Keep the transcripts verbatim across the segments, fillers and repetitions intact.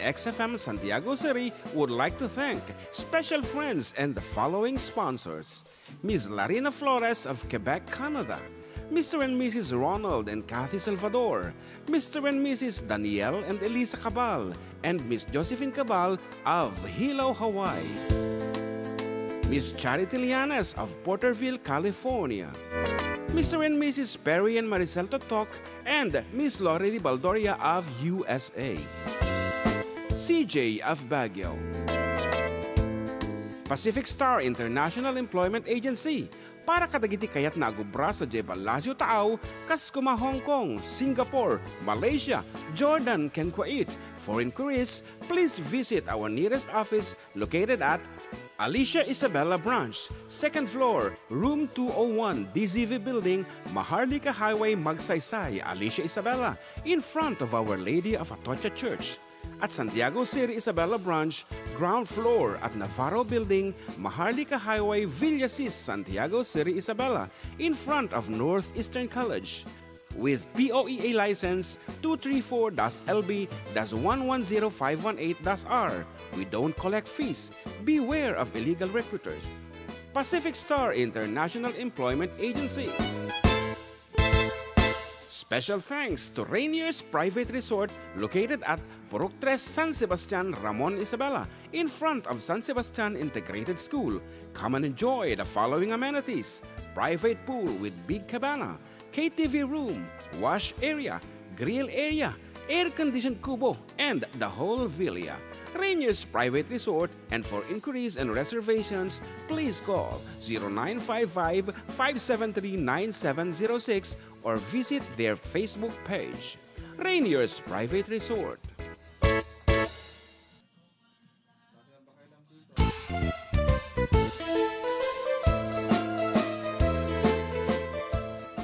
X F M Santiago City would like to thank special friends and the following sponsors: Miss Larina Flores of Quebec, Canada, Mister and Missus Ronald and Kathy Salvador, Mister and Missus Daniel and Elisa Cabal, and Miss Josephine Cabal of Hilo, Hawaii. Miss Charity Lianes of Porterville, California. Mister and Missus Perry and Maricel Totok and Miss Lori Baldoria of U S A. C J of Baguio. Pacific Star International Employment Agency, para kadagiti kayatna a agubra sadiay Palacio Taaw, kas koma Hong Kong, Singapore, Malaysia, Jordan, ken Kuwait. For inquiries, please visit our nearest office located at Alicia Isabela Branch, second floor, room two oh one, D Z V Building, Maharlika Highway, Magsaysay, Alicia Isabela, in front of Our Lady of Atocha Church. At Santiago City Isabela Branch, ground floor at Navarro Building, Maharlika Highway, Villasis, Santiago City Isabela, in front of Northeastern College. With P O E A license two three four dash L B dash one one zero five one eight dash R, we don't collect fees. Beware of illegal recruiters. Pacific Star International Employment Agency. Special thanks to Rainier's Private Resort, located at Purok Tres, San Sebastian, Ramon Isabela, in front of San Sebastian Integrated School. Come and enjoy the following amenities: private pool with big cabana, K T V room, wash area, grill area, air-conditioned kubo, and the whole villa. Rainier's Private Resort, and for inquiries and reservations, please call zero nine five five, five seven three, nine seven zero six or visit their Facebook page. Rainier's Private Resort.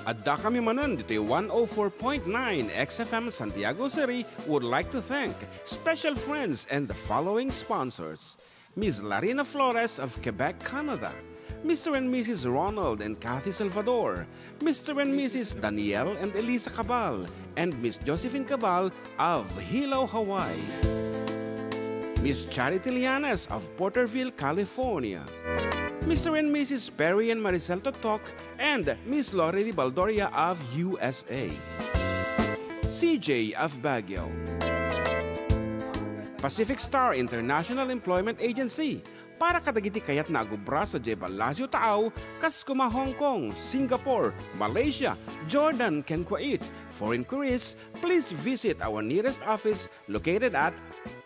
Addakami manen ditoy one oh four point nine X F M Santiago City would like to thank special friends and the following sponsors: Miss Larina Flores of Quebec, Canada, Mister and Missus Ronald and Kathy Salvador, Mister and Missus Daniel and Elisa Cabal, and Miss Josephine Cabal of Hilo, Hawaii. Miss Charity Lianes of Porterville, California. Mister and Missus Perry and Maricel Totok and Miss Lori Baldoria of U S A. C J of Baguio. Pacific Star International Employment Agency, para kadagiti kayatna a agubra sadiay Palacio Taaw, kas koma Hong Kong, Singapore, Malaysia, Jordan, ken Kuwait. For inquiries, please visit our nearest office located at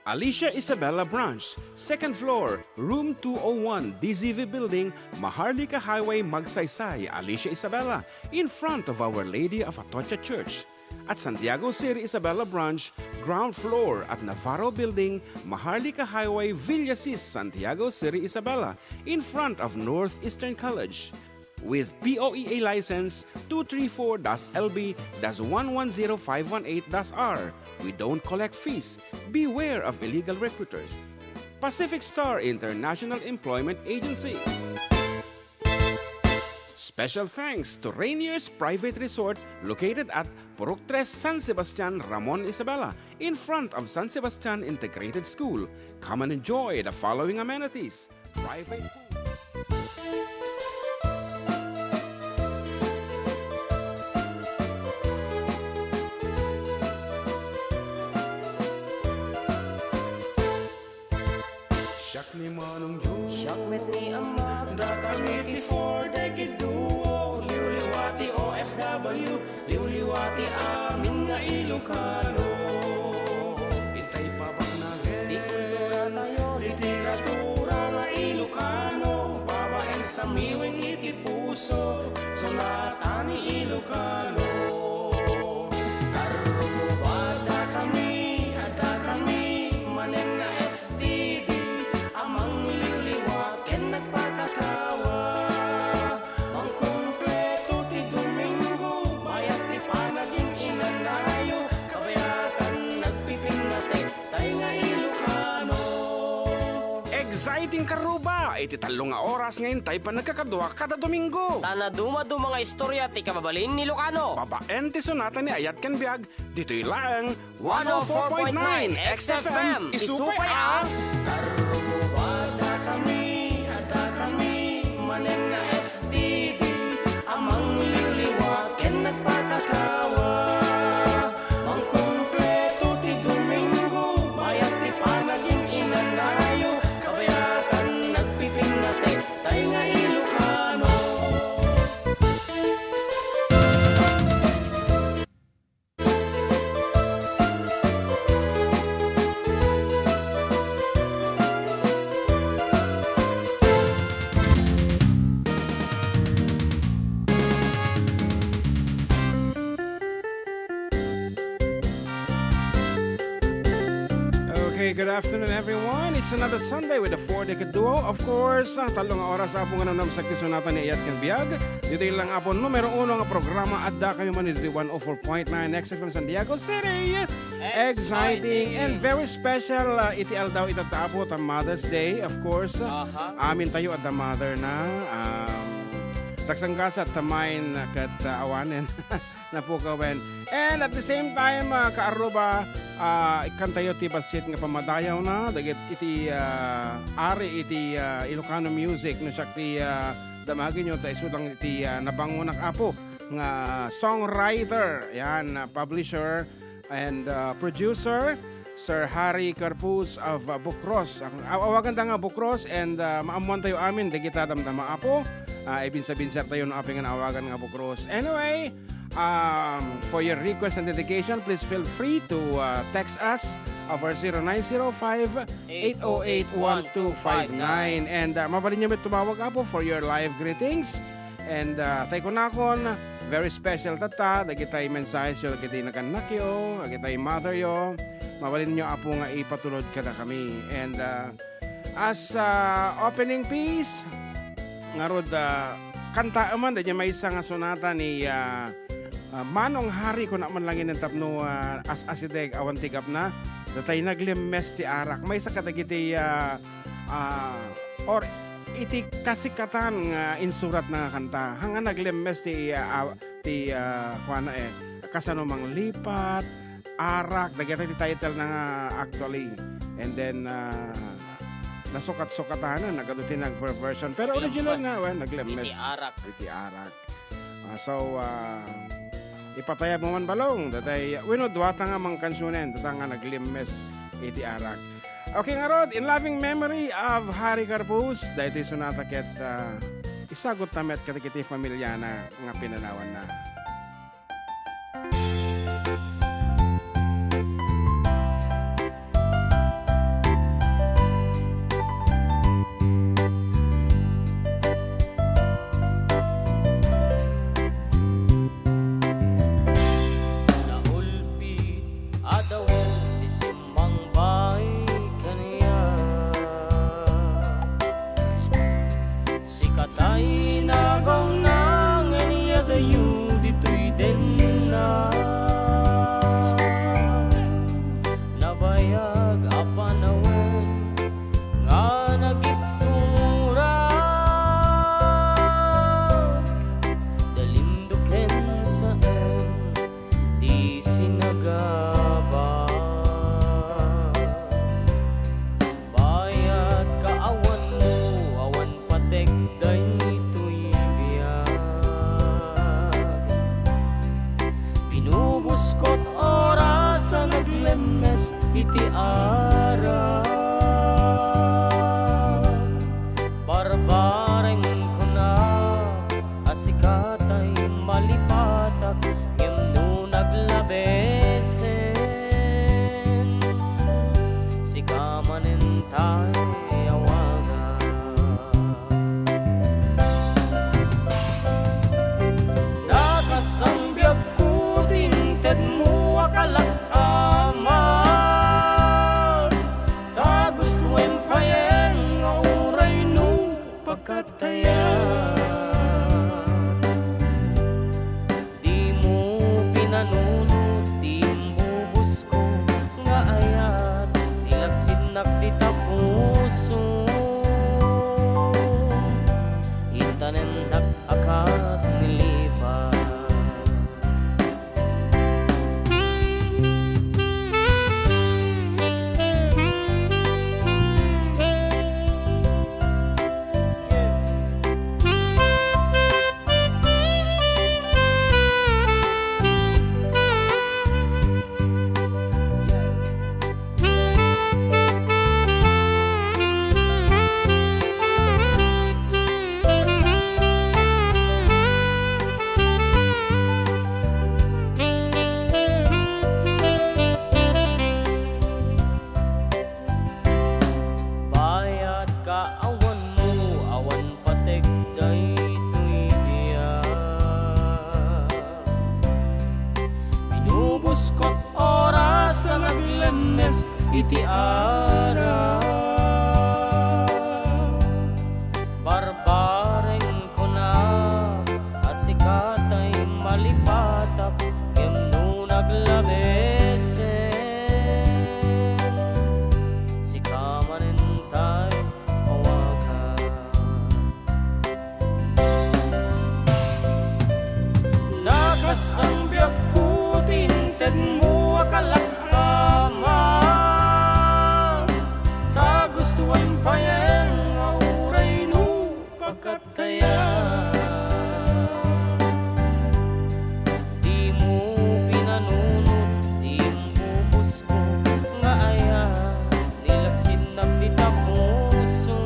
Alicia Isabela Branch, second floor, room two oh one, D Z V Building, Maharlika Highway, Magsaysay, Alicia Isabela, in front of Our Lady of Atocha Church. At Santiago City Isabela Branch, ground floor at Navarro Building, Maharlika Highway, Villasis, Santiago City Isabela, in front of Northeastern College. With P O E A license two three four dash L B dash one one zero five one eight dash R, we don't collect fees. Beware of illegal recruiters. Pacific Star International Employment Agency. Special thanks to Rainier's Private Resort, located at Purok Tres, San Sebastian, Ramon Isabela, in front of San Sebastian Integrated School. Come and enjoy the following amenities: private pool. Siak ni Manong Joe. Siak met ni Ama. Dakami ti Four Decade Duo. Liwliwa ti O F W. Liwliwa ti amin nga Ilocano. Intay pabaknagen ti kultura tayo, literatura nga Ilocano, babaen sa miwing iti puso, sonata ni Ilocano. Karruba, dakami, adda kami manen nga F T D a mangliwliwa ken nagpakatawa. Mangkumpleto ti Domingo, bayat ti panagin-inanayo, kabayatan nagpipinnatek, tay nga Ilocano. X Exciting karuba iti tallo nga oras nga intay panagkakadua kada Domingo. Ta naduma-duma nga istorya ti kababalin ni Ilocano. Babaen ti sonata ni Ayat ken Biag, ditoy laeng one oh four point nine X F M. Isupay a! Karuba, adda kami, adda kami, manen nga F T D, a mangliwliwa ken nagpakatawa. Mangkumpleto ti Domingo, bayat ti panagin-inanayo, kabayatan nagpipinnatek, tay nga Ilocano. Okay, good afternoon, everyone. It's another Sunday with the Four Decade Duo. Of course, ah, tallo nga oras, Apo, nga nanamsak ti sonata ni Ayat ken Biag. Ditoy lang, Apo, numero uno nga programa. Adda kayo man ditoy one oh four point nine X F M San Diego City. Exciting and very special, ah, iti aldaw ita, Apo, ta Mother's Day, of course. Aha. Amin tayo adda mother na. Um, tagsanggasat ta mine ket, ah, awanen. Napukawen. And at the same time, ah, kaarruba, ah, ikkantayo ti bassit nga pammadayawna dagiti, ah, ari iti, ah, Ilocano music, no siak ti, ah, damagenyo, ta isu lang iti, ah, nabangonak, Apo, nga songwriter, yan, ah, publisher, and, ah, producer, Sir Harry Carpus of, ah, Bucros. Ang aw-, awaganda nga Bucros, and, ah, maammoantayo amin dagita damdama, Apo. Ah, ibinsa-binsartayo no apay nga naawagan nga Bucros. Anyway, um, for your request and dedication, please feel free to, ah, text us over zero nine zero five, eight oh eight, one two five nine. And, ah, mabalinyo met tumawag, Apo, for your live greetings. And, ah, tay kunakon, very special tatta, dagitay mensahes yo, dagitay nagannakyo, dagitay mother yo, mabalinyo, Apo, nga ipatulod kadakami. And, ah, as, ah, opening piece, ngarud, ah, kantaem man, daydiay maysa nga sonata ni, ah, ah, Manong Harry, kuna man lang inen tapno, ah, as-asideg, awan ti gapna, datay naglemmes ti arak. Maysa kadagiti, ah, ah, or iti kasikatan nga insuratna nga kanta. Haan nga naglemmes ti, ah, ah, ti, ah, kuana, eh, kasano manglipat, arak, dagita ti title na nga actually. And then, ah, nasukat-sukatanan, nagadu ti nag-version. Pero original nga, well, naglemmes. Iti arak. Iti arak. Ah, so, ah, ipatayabmo man balong, datay, wenno duata nga mangkansionen, data nga naglemmes iti arak. Okay, ngarud, in loving memory of Harry Carpus, daytoy sonata ket, ah, isaguttayo met kadagiti familiana nga pinanawanna. Naulpi a dawen ti simmangbaay kaniak. Sikatay nagawna ngem iyadayo ditoy denna. Nabayag a panawen nga nagibturak, dalimdo ken saen ti sinagaba. Bayat kaawanmo, awan patek daytoy biag. Pinubuskot oras a naglemmes iti arak. Barbareng kunak a sikatay malipatak, ngem no naglabesen, sika manen tay awagak. Nakasangbiagko ti intedmo a kalat-aman, ta gustoem payen nga uray no pagkatayan. Dimo pinanunot ti imbubusko nga ayat, ilagsidnak dita puso. ti ara. Barbareng kunak a sika tay malipatak, ngem no naglabesen, sika manen tay awagan. Nakasangbiakko ti intedmo a kalakpaman, ta gustoem payen nga uray no pagkatayan. Dimo pinanunot ti imbubos ko nga ayat. Nilaksidnak dita puso,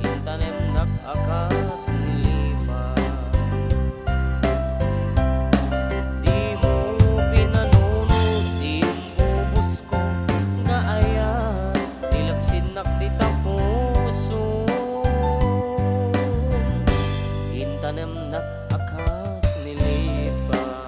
intanemnak a kas ni lipat. Dimo pinanunot ti imbubos ko nga ayat, nilaksidnak dita puso, intanemnak a kas ni lipat.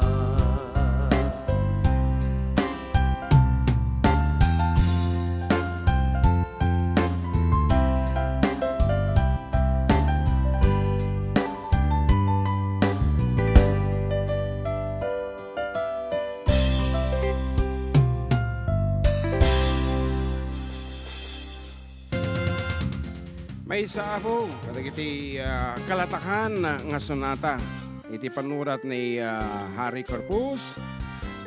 Maysa, Apo, kadagiti, ah, kalatakan nga sonata iti pannurat ni, ah, Harry Corpus.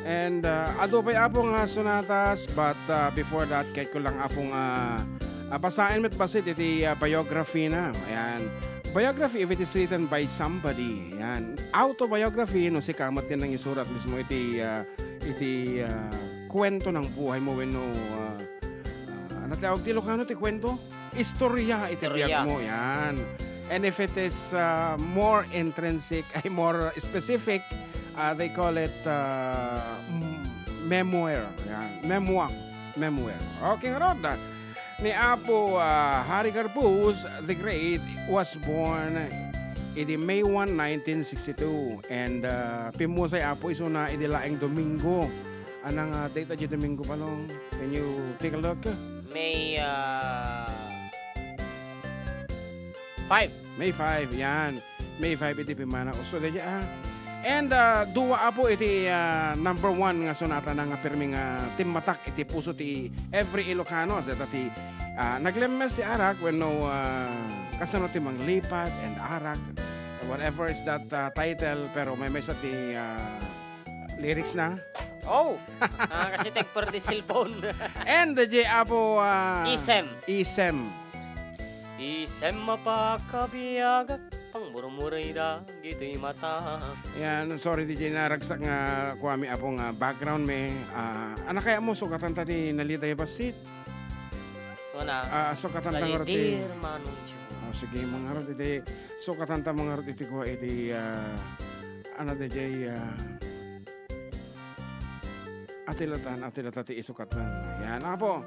And, ah, adu pay, Apo, nga sonatas, but, ah, before that, kayatko lang, Apo, nga, ah, basaen met bassit iti, ah, biography na. Ayan. Biography, if it is written by somebody. Ayan. Autobiography, no sika met ti nangisurat mismo iti, ah, iti, ah, kuwento ng buhay mo wenno, ah, ah, ano tawag ti Ilocano ti kuwento? Istorya iti Istorya. biagmo, yan. And if it is, uh, more intrinsic, ay, more specific, uh, they call it, uh, m-, memoir. Yan. Memoir. Memoir. Okay, ngarud, ah, ni Apo, ah, Harry Garbuz the Great was born idi May one, nineteen sixty-two. And, ah, pimmusay, Apo, isuna idi laeng Domingo. Anang, ah, date a Domingo, Palong? Can you take a look? May, ah, five. May five, yan. May five iti pimanaw. So, daydi, ah. And, ah, dua, Apo, iti, ah, number one nga sonata na nga pirmi nga timmatak iti puso ti every Ilocano. Dayta ti, ah, Naglemmes ti Arak wenno, ah, Kasano ti Manglipat and Arak. Whatever is that, ah, title, pero maymaysa ti, ah, lyrics na. Oh! Ah, kasi tagper di cellphone. And, uh, J Apo, ah, Isem. Isem. Isem a pakabiagak, pangmurmuray dagitoy mata. Yan, sorry, D J, naragsak nga kuami, Apo, nga background mi. Ah, anak kaya mo, sukatan ta di nalita bassit. So na. Ah, sukatan ta ngarud ti Dear Manong Joe. Oh, sige, mangarud iti, sukatan ta mangarud iti kua iti, ah, ano, D J, ah, atilatan, atilata ti isukatan. Yan, Apo.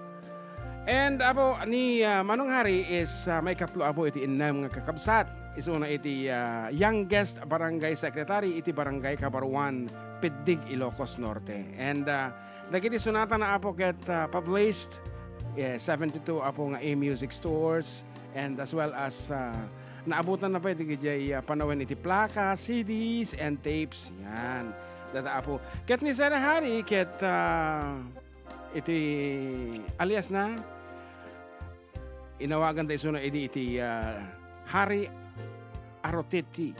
And, Apo, ni, ah, Manong Harry is, ah, maikatlo, Apo, iti innem nga kakabsat. Isuna iti, ah, youngest barangay secretary iti Barangay Kabaruan, Piddig, Ilocos Norte. And, ah, dagiti sonata na, Apo, ket, ah, published, yeah, seventy-two, Apo, nga e-music stores, and as well as, ah, naabutan na pay iti gidiay, ah, panawen iti plaka, C Ds, and tapes. Yan. Data, Apo. Ket ni Sir Harry, ket, ah, iti alias na, inawagan da isuna idi iti, ah, Harry Aroteti.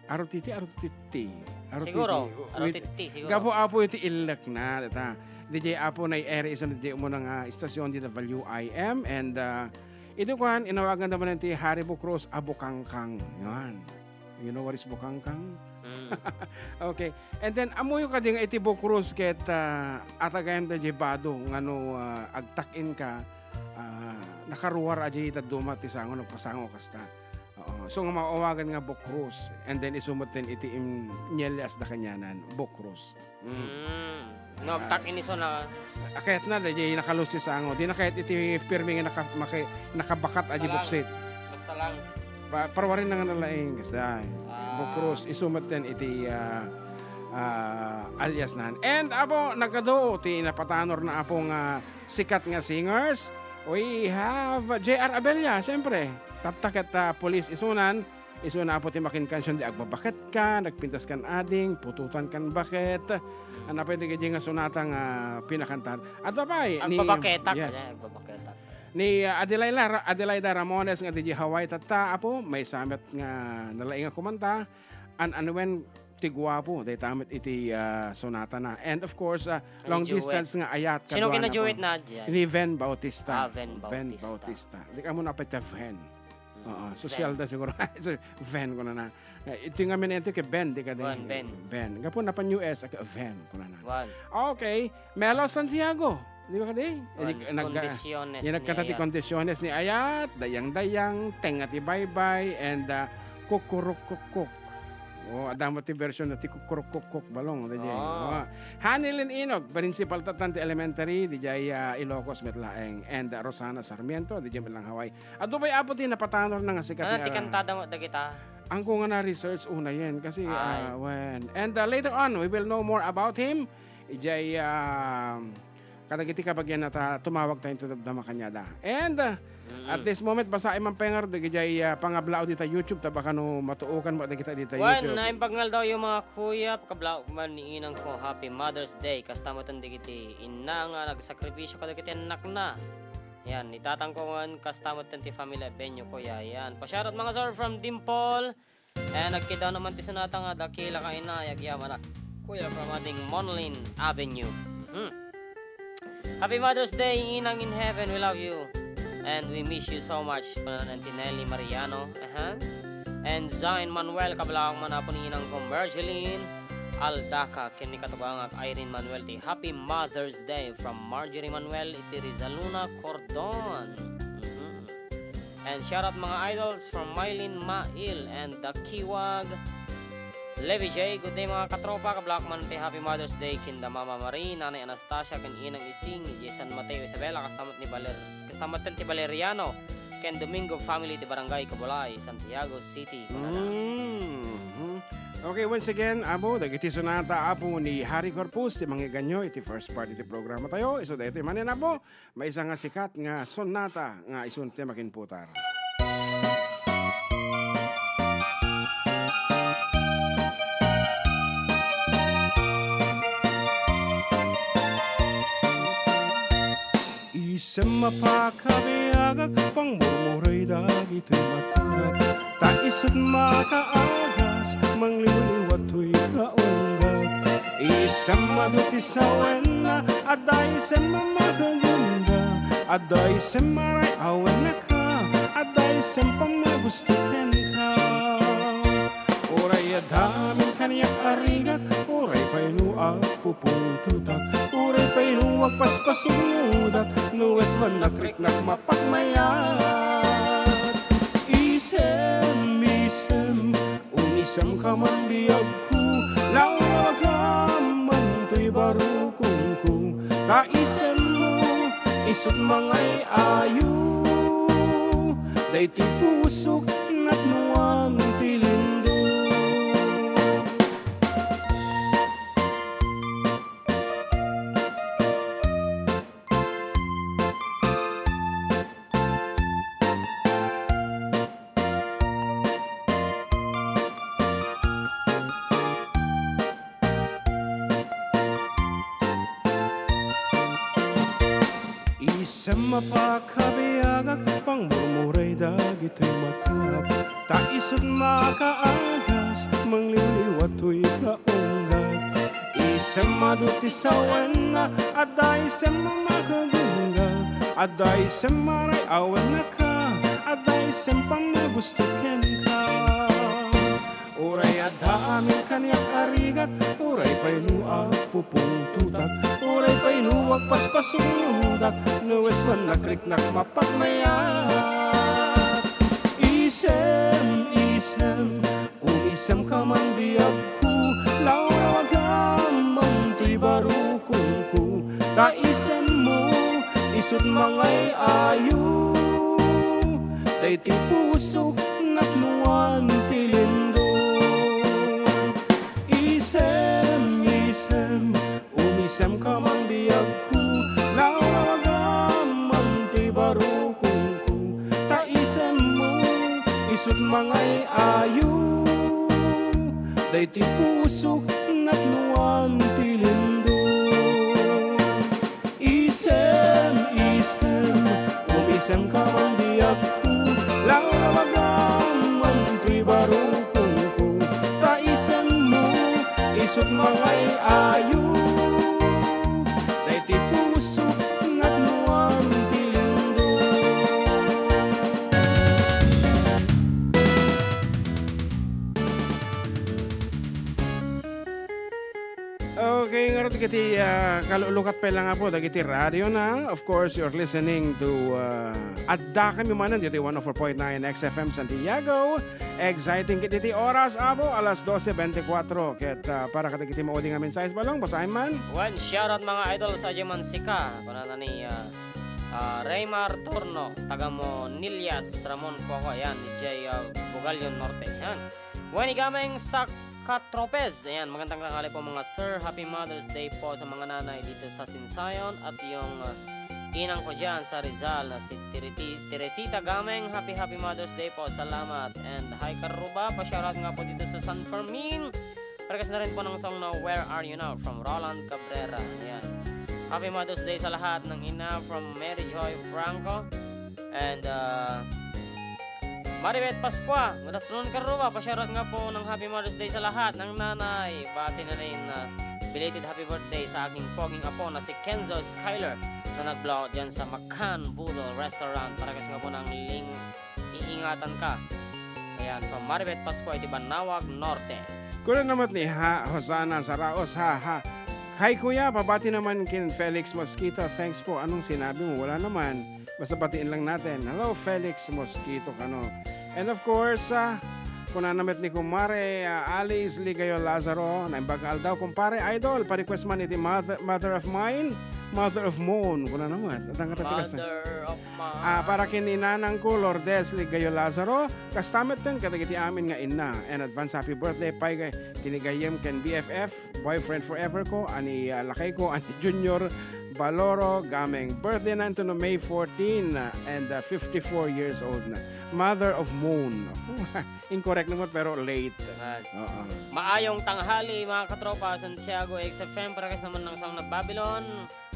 Arotiti, Arotiti. Arotiti. Siguro, Wait, Arotiti, siguro. Gapu, Apo, iti illek na, data. D J, Apo, na-air iso na di umuna nga istasyon di W I M, and, ah, iti kuan, inawagan naman ti Harry Bukrus a Bukangkang. Yan. You know what is Bukangkang? Mm. Okay. And then, amuyo kadi nga iti Bukrus ket, ah, atagayam da di bado nga no, ah, agtak-in ka, ah, nakaruar a di dadduma ti sango, nagpasango kasta. Oo. So, nga maawagan nga Bukrus, and then isu met ten iti im-, inyalias da kanianan, Bukrus. Mm. Mm. No, agtak-in isu na. Akayat na, di nakalus ti sango. Di na kayat iti pirmi nga naka-, maki-, nakabakat a di Basta lang. Buksit. Basta lang. Pa-, parwarin na nga nalaing, isda. Ah. Bukrus, isu met ten iti, ah, ah, alias nan. And, Apo, nagadu ti napatanorna, Apo, nga sikat nga singers. We have J R Abella, siyempre. Tatta ket, ah, pulis isunan. Isuna, Apo, ti makinkansion di agbabaket ka, nagpintas kan ading, pututan kan baket. Ania pay dagiti nga sonata nga pinakantan. Adda pay ni, Agbabaketak, yes. Ania, agbabaketak. Ni, ah, Adelaida Ra-, Adelaida Ramones nga diay Hawaii tatta, Apo, maysa met nga nalaing a kumanta. An-anuen ti guapo, dayta met iti, ah, sonata na. And of course, ah, Ay, long duet. Distance nga ayat, Sino kaduana kinaduet ko. Na diay? Ni Ven Bautista. Ah, Ven Ven Bautista. Bautista. Di ka mo napay ta Ven. Mm, Ah, sosyal Ven. Da siguro. So, Ven ko na na. Eh, ito nga minento kay Ben, di ka di. Ven, Ben. Ben. Gapu na pan U S, aka Ven ko na na. Ven. Okay. Melo Santiago. Di ba kadi? Kon-, Nag-, kondisyones yung ni nagkanta ti Ayat. Kondisyones ni Ayat, Dayang-dayang, Tenga ti baybay, and, ah, Kukurukukuk. Oh, adda mo ti version na ti Kukurukukuk balong, di jay. Oh. Oh. Hanilin Inog, principal tatan ti elementary, di jay, ah, Ilocos met laeng, and, ah, Rosana Sarmiento, di jay met lang Hawaii. Adu pay, Apo, ti napatanor na nga sikat Ah, nga ti kantada mo dagita. Angko nga na-research una yan kasi, Ay. Ah, when. And, ah, later on, we will know more about him. Ijay, ah, kadagiti kabagian na ta tumawag tayo to the makanyada. And, ah, Mm. At this moment, basta ay mampengar, dagijay, ah, pangablao dita YouTube, ta baka no matuokan mo dagita dita Wan, YouTube. Naimbag nga aldaw yung mga kuya, pakablao man ni inang ko, Happy Mother's Day. Kasta mo tan dagiti inna nga nagsakripisyo kadagiti anak na. Yan, ni tatang ko ngan, kasta met ti family a venue ko, ya, yan. Pa-shoutout, mga sir, from Dimple. And nagkidaw naman ti sonata nga, dakila ka ina, yagyamanak. Kuya from ating Monlin Avenue. Mhm. Happy Mother's Day, Inang in Heaven, we love you. And we miss you so much, kunanan ti Nelly Mariano. Aha. And Zion Manuel, kablawak man apon inang ko, Mergeline Aldaca. Ken ni katugangak Irene Manuel ti Happy Mother's Day from Marjorie Manuel iti Rizaluna, Cordon. Mhm. And shoutout mga idols from Mylene Mail and The Kiwag. Levi J, good day mga katropa, kablak man ti Happy Mother's Day kinda Mama Marie, Nanay Anastasia, ken Inang Ising, idiay San Mateo, Isabela, kastamat ni Valer-, kastamat ti Valeriano, ken Domingo family ti Barangay Cabulay, Santiago City, Canada. Mhm. Okay, once again, amo, dagiti sonata, apo, ni Harry Corpus, ti mangiganyo, iti first part iti programa tayo. Isu daytoy manen, apo, maysa nga sikat nga sonata nga isun ti makinputar. Isem a pakabiagak, pangmurmuray dagiti matak. Ta isut makaagas, mangliwliwat toy kaunggat. Isem adu ti sawenna, adda isem a makagunda, adda isem a ray-awenna ka, adda isem pammagusto kenka. Uray adda amin kaniak a rigat, uray pay no agpupungtotak, uray pay no agpaspasnudak, no wisman nakriknak mapagmayat. Isem, isem, umisemka man biagko, lawlawagam man toy barukongko, ta isemmo, isut mangay-ayo, daytoy pusok napnoan ti lindong. Isem a pakabiagak, pangmurmuray dagitoy matak. Ta isut makaagas, mangliwliwat toy kaunggat. Isem adu ti sawenna, adda isem a makagunda, adda isem a ray-awenna ka, adda isem pammagusto kenka. Uray adda amin kaniak a rigat, uray pay no agpupungtotak, uray pay no agpaspasnudak, no wisman nakriknak mapagmayat. Isem, isem, umisemka man biagko, lawlawagam man toy barukongko, ta isemmo, isut mangay-ayo, daytoy pusok napnoan ti lindong. Isem, Kamang biagko, lawlawagam man ti barukongko, ta isemmo isut' mangay-ayo. Daytoy pusok natloan ti lindong. Isem, isem, umisem kamang biagko, lawlawagam man ti barukongko, ta isemmo isut' mangay-ayo. Daytoy pusok natloan ti lindong. Okay, ngarud iti, ah, kalulukat pay lang, Apo, dagiti radio na. Of course, you're listening to, ah, adda kami manen ditoy one oh four point nine X F M Santiago. Exciting ket iti oras, Apo, alas dose bente kuatro. Ket, ah, para kadagiti maudi nga mensahe, Balong, basaem man. Wen, shoutout, mga idol, sa Jeman Sika. Kunana ni, ah, ah, Raymar Torno, taga Monillas, Ramon Coco, ayan, ni Jay, ah, Bugalion Norte, ayan. Wen, igameng sa Katropez. Ayan, magandang tanghali po, mga sir. Happy Mother's Day po sa mga nanay dito sa Sinsayon at yung, ah, inang ko dyan sa Rizal na si Tiriti-, Teresita Gameng. Happy, happy Mother's Day po. Salamat. And hi, Karuba. Pa-shoutout nga po dito sa San Fermin. Parehas na rin po ng song na Where Are You Now from Roland Cabrera. Ayan. Happy Mother's Day sa lahat ng ina from Mary Joy Franco. And, uh, Maribeth Pascua, good afternoon, Karuba. Pa-shoutout nga po ng Happy Mother's Day sa lahat ng nanay. Bati na rin, uh, belated happy birthday sa aking poging apo na si Kenzo Skyler na nag-vlog dyan sa Makan Budol Restaurant. Parehas nga po ng ling-, iingatan ka. Ayan, from Maribeth Pascua iti Banawag Norte. Kuna naman ni ha, Hosanna Saraos, ha, ha. Hi, Kuya, pabati naman kin Felix Mosquito. Thanks po. Anong sinabi mo? Wala naman. Basta batiin lang natin. Hello, Felix Mosquito, kano. And of course, ah, kuna naman ni Kumare, ah, Alice Ligayo Lazaro, naimbag nga aldaw, kumpare, idol, pa-request man iti Mother, Mother of Mine, Mother of Moon, kuna naman. At ang katapilas na. Mother of Mine. Ah, para kin inanang ko, Lourdes Ligayo Lazaro, kasta met ken kadagiti amin nga inna. And advance happy birthday pay kay kinigayyem ken B F F, boyfriend forever ko, ani, ah, lakay ko, ani Junior Baloro Gameng. Birthday na ito no May fourteen, ah, and, ah, fifty-four years old na. Mother of Moon. Incorrect naman, pero late. Yan. Oo. Maayong tanghali, mga katropa, Santiago X F M, parehas naman ng song na Babylon.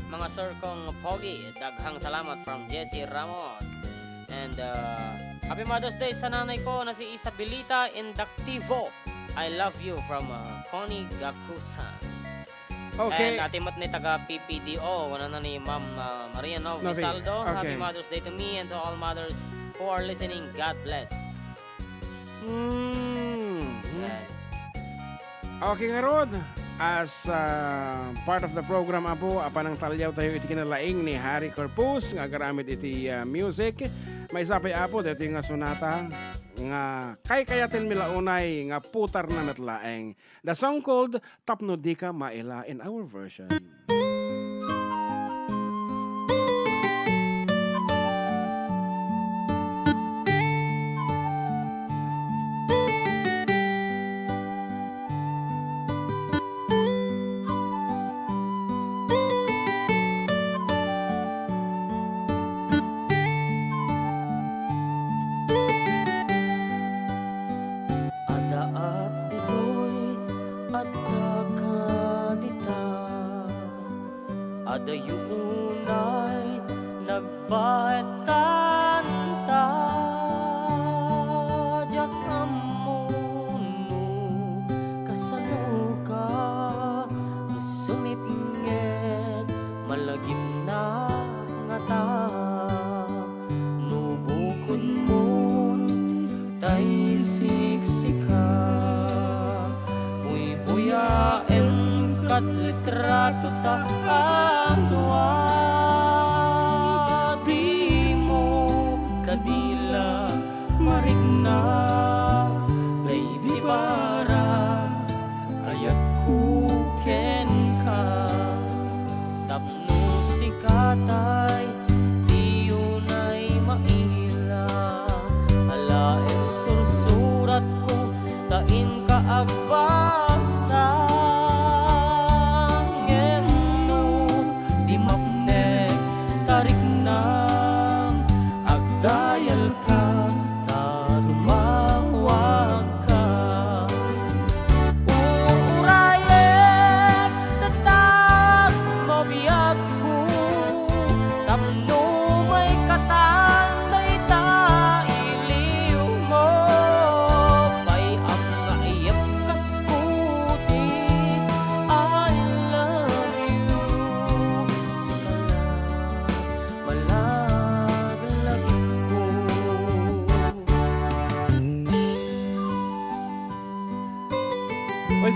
Mga sir kong pogi, daghang salamat from Jesse Ramos. And, uh, happy Mother's Day sa nanay ko na si Isabelita Indactivo. I love you from, uh, Connie Gakusan. Okay. And ati met ni taga P P D O, wala na ni Ma'am, uh, Maria Nov Novi. Rizaldo. Okay. Happy Mother's Day to me and to all mothers who are listening. God bless. Mm. Yan. Okay, ngarud, as, ah, part of the program, Apo, apan nangtalliaw tayo iti kinalaing ni Harry Corpus nga agaramid iti, ah, music. Maysa pay, Apo, daytoy nga sonata nga kaykayatenmi la unay nga putarna met laeng. The song called Tapno Dika Maila in our version. Addaak ditoy, adda ka dita. Adayo unay nagbaetan ta. Diak ammo no kasano ka, no sumipnget malagipna ngata. No bukodmon tay siksika, buybuyaem kat litrato ta a dua. Dimo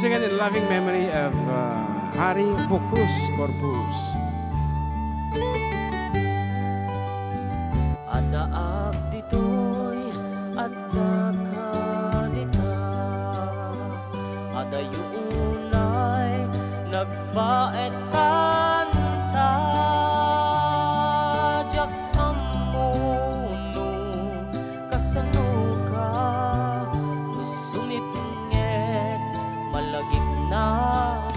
Once again, in loving memory of, uh, Harry Bucruz Corpus. Addaak ditoy, addaka dita. Adayo unay nagbaet kanta. Diak ammo no kasano ka, no sumipnget, malagipna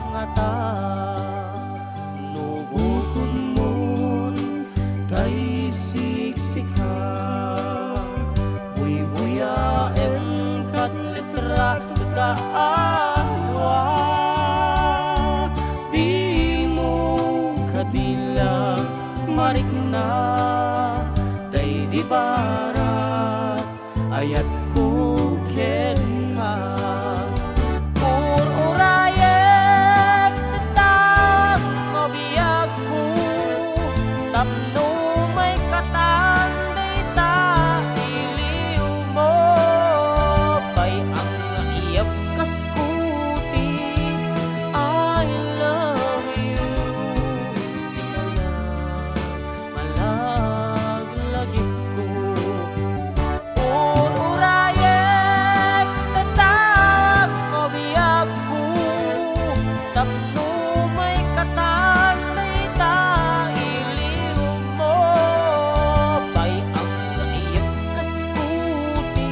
ngata. No bukodmon tay siksika, buybuyaem ket letra ta awa. Dimo kadi la marikna, tay di barat ayatko kenka. Ur-urayek ta mabiagko, tapno maikatan dayta iliwmo. Pay-am nga iyeb kas kuti, I love you. Sika la malaglagipko. Ur-urayek ta mabiagko, tapno maikatan dayta iliwmo. Pay-am nga iyeb kas kuti,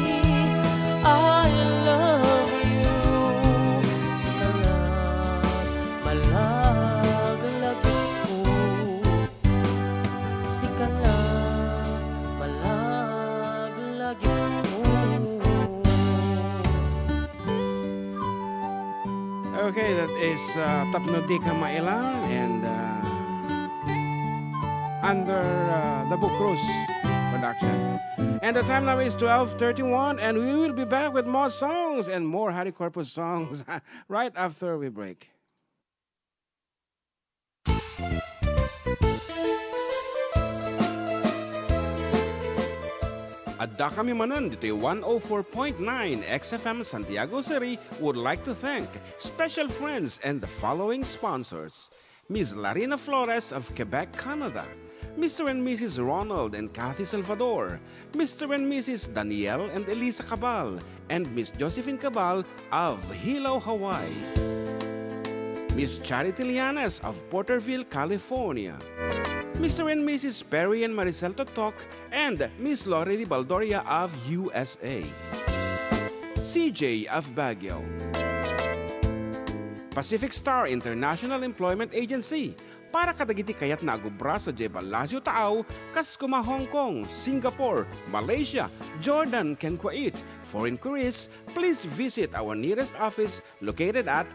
I love you. Sika la malaglagipko. Sika la malaglagipko. Okay, that is, uh, Tapno Dika Maila and, uh, under, uh, the Bucruz production. And the time now is twelve thirty-one, and we will be back with more songs and more Harry Corpus songs right after we break. Addakami manen ditoy one oh four point nine X F M Santiago City would like to thank special friends and the following sponsors: Miss Larina Flores of Quebec, Canada, Mister and Missus Ronald and Kathy Salvador, Mister and Missus Daniel and Elisa Cabal, and Miss Josephine Cabal of Hilo, Hawaii. Miss Charity Lianes of Porterville, California. Mister and Missus Perry and Maricel Totok and Miss Lori Ribaldoria of U S A. C J of Baguio. Pacific Star International Employment Agency, para kadagiti kayatna a agubra sadiay Palacio Taaw, kas kuma Hong Kong, Singapore, Malaysia, Jordan, ken Kuwait. For inquiries, please visit our nearest office located at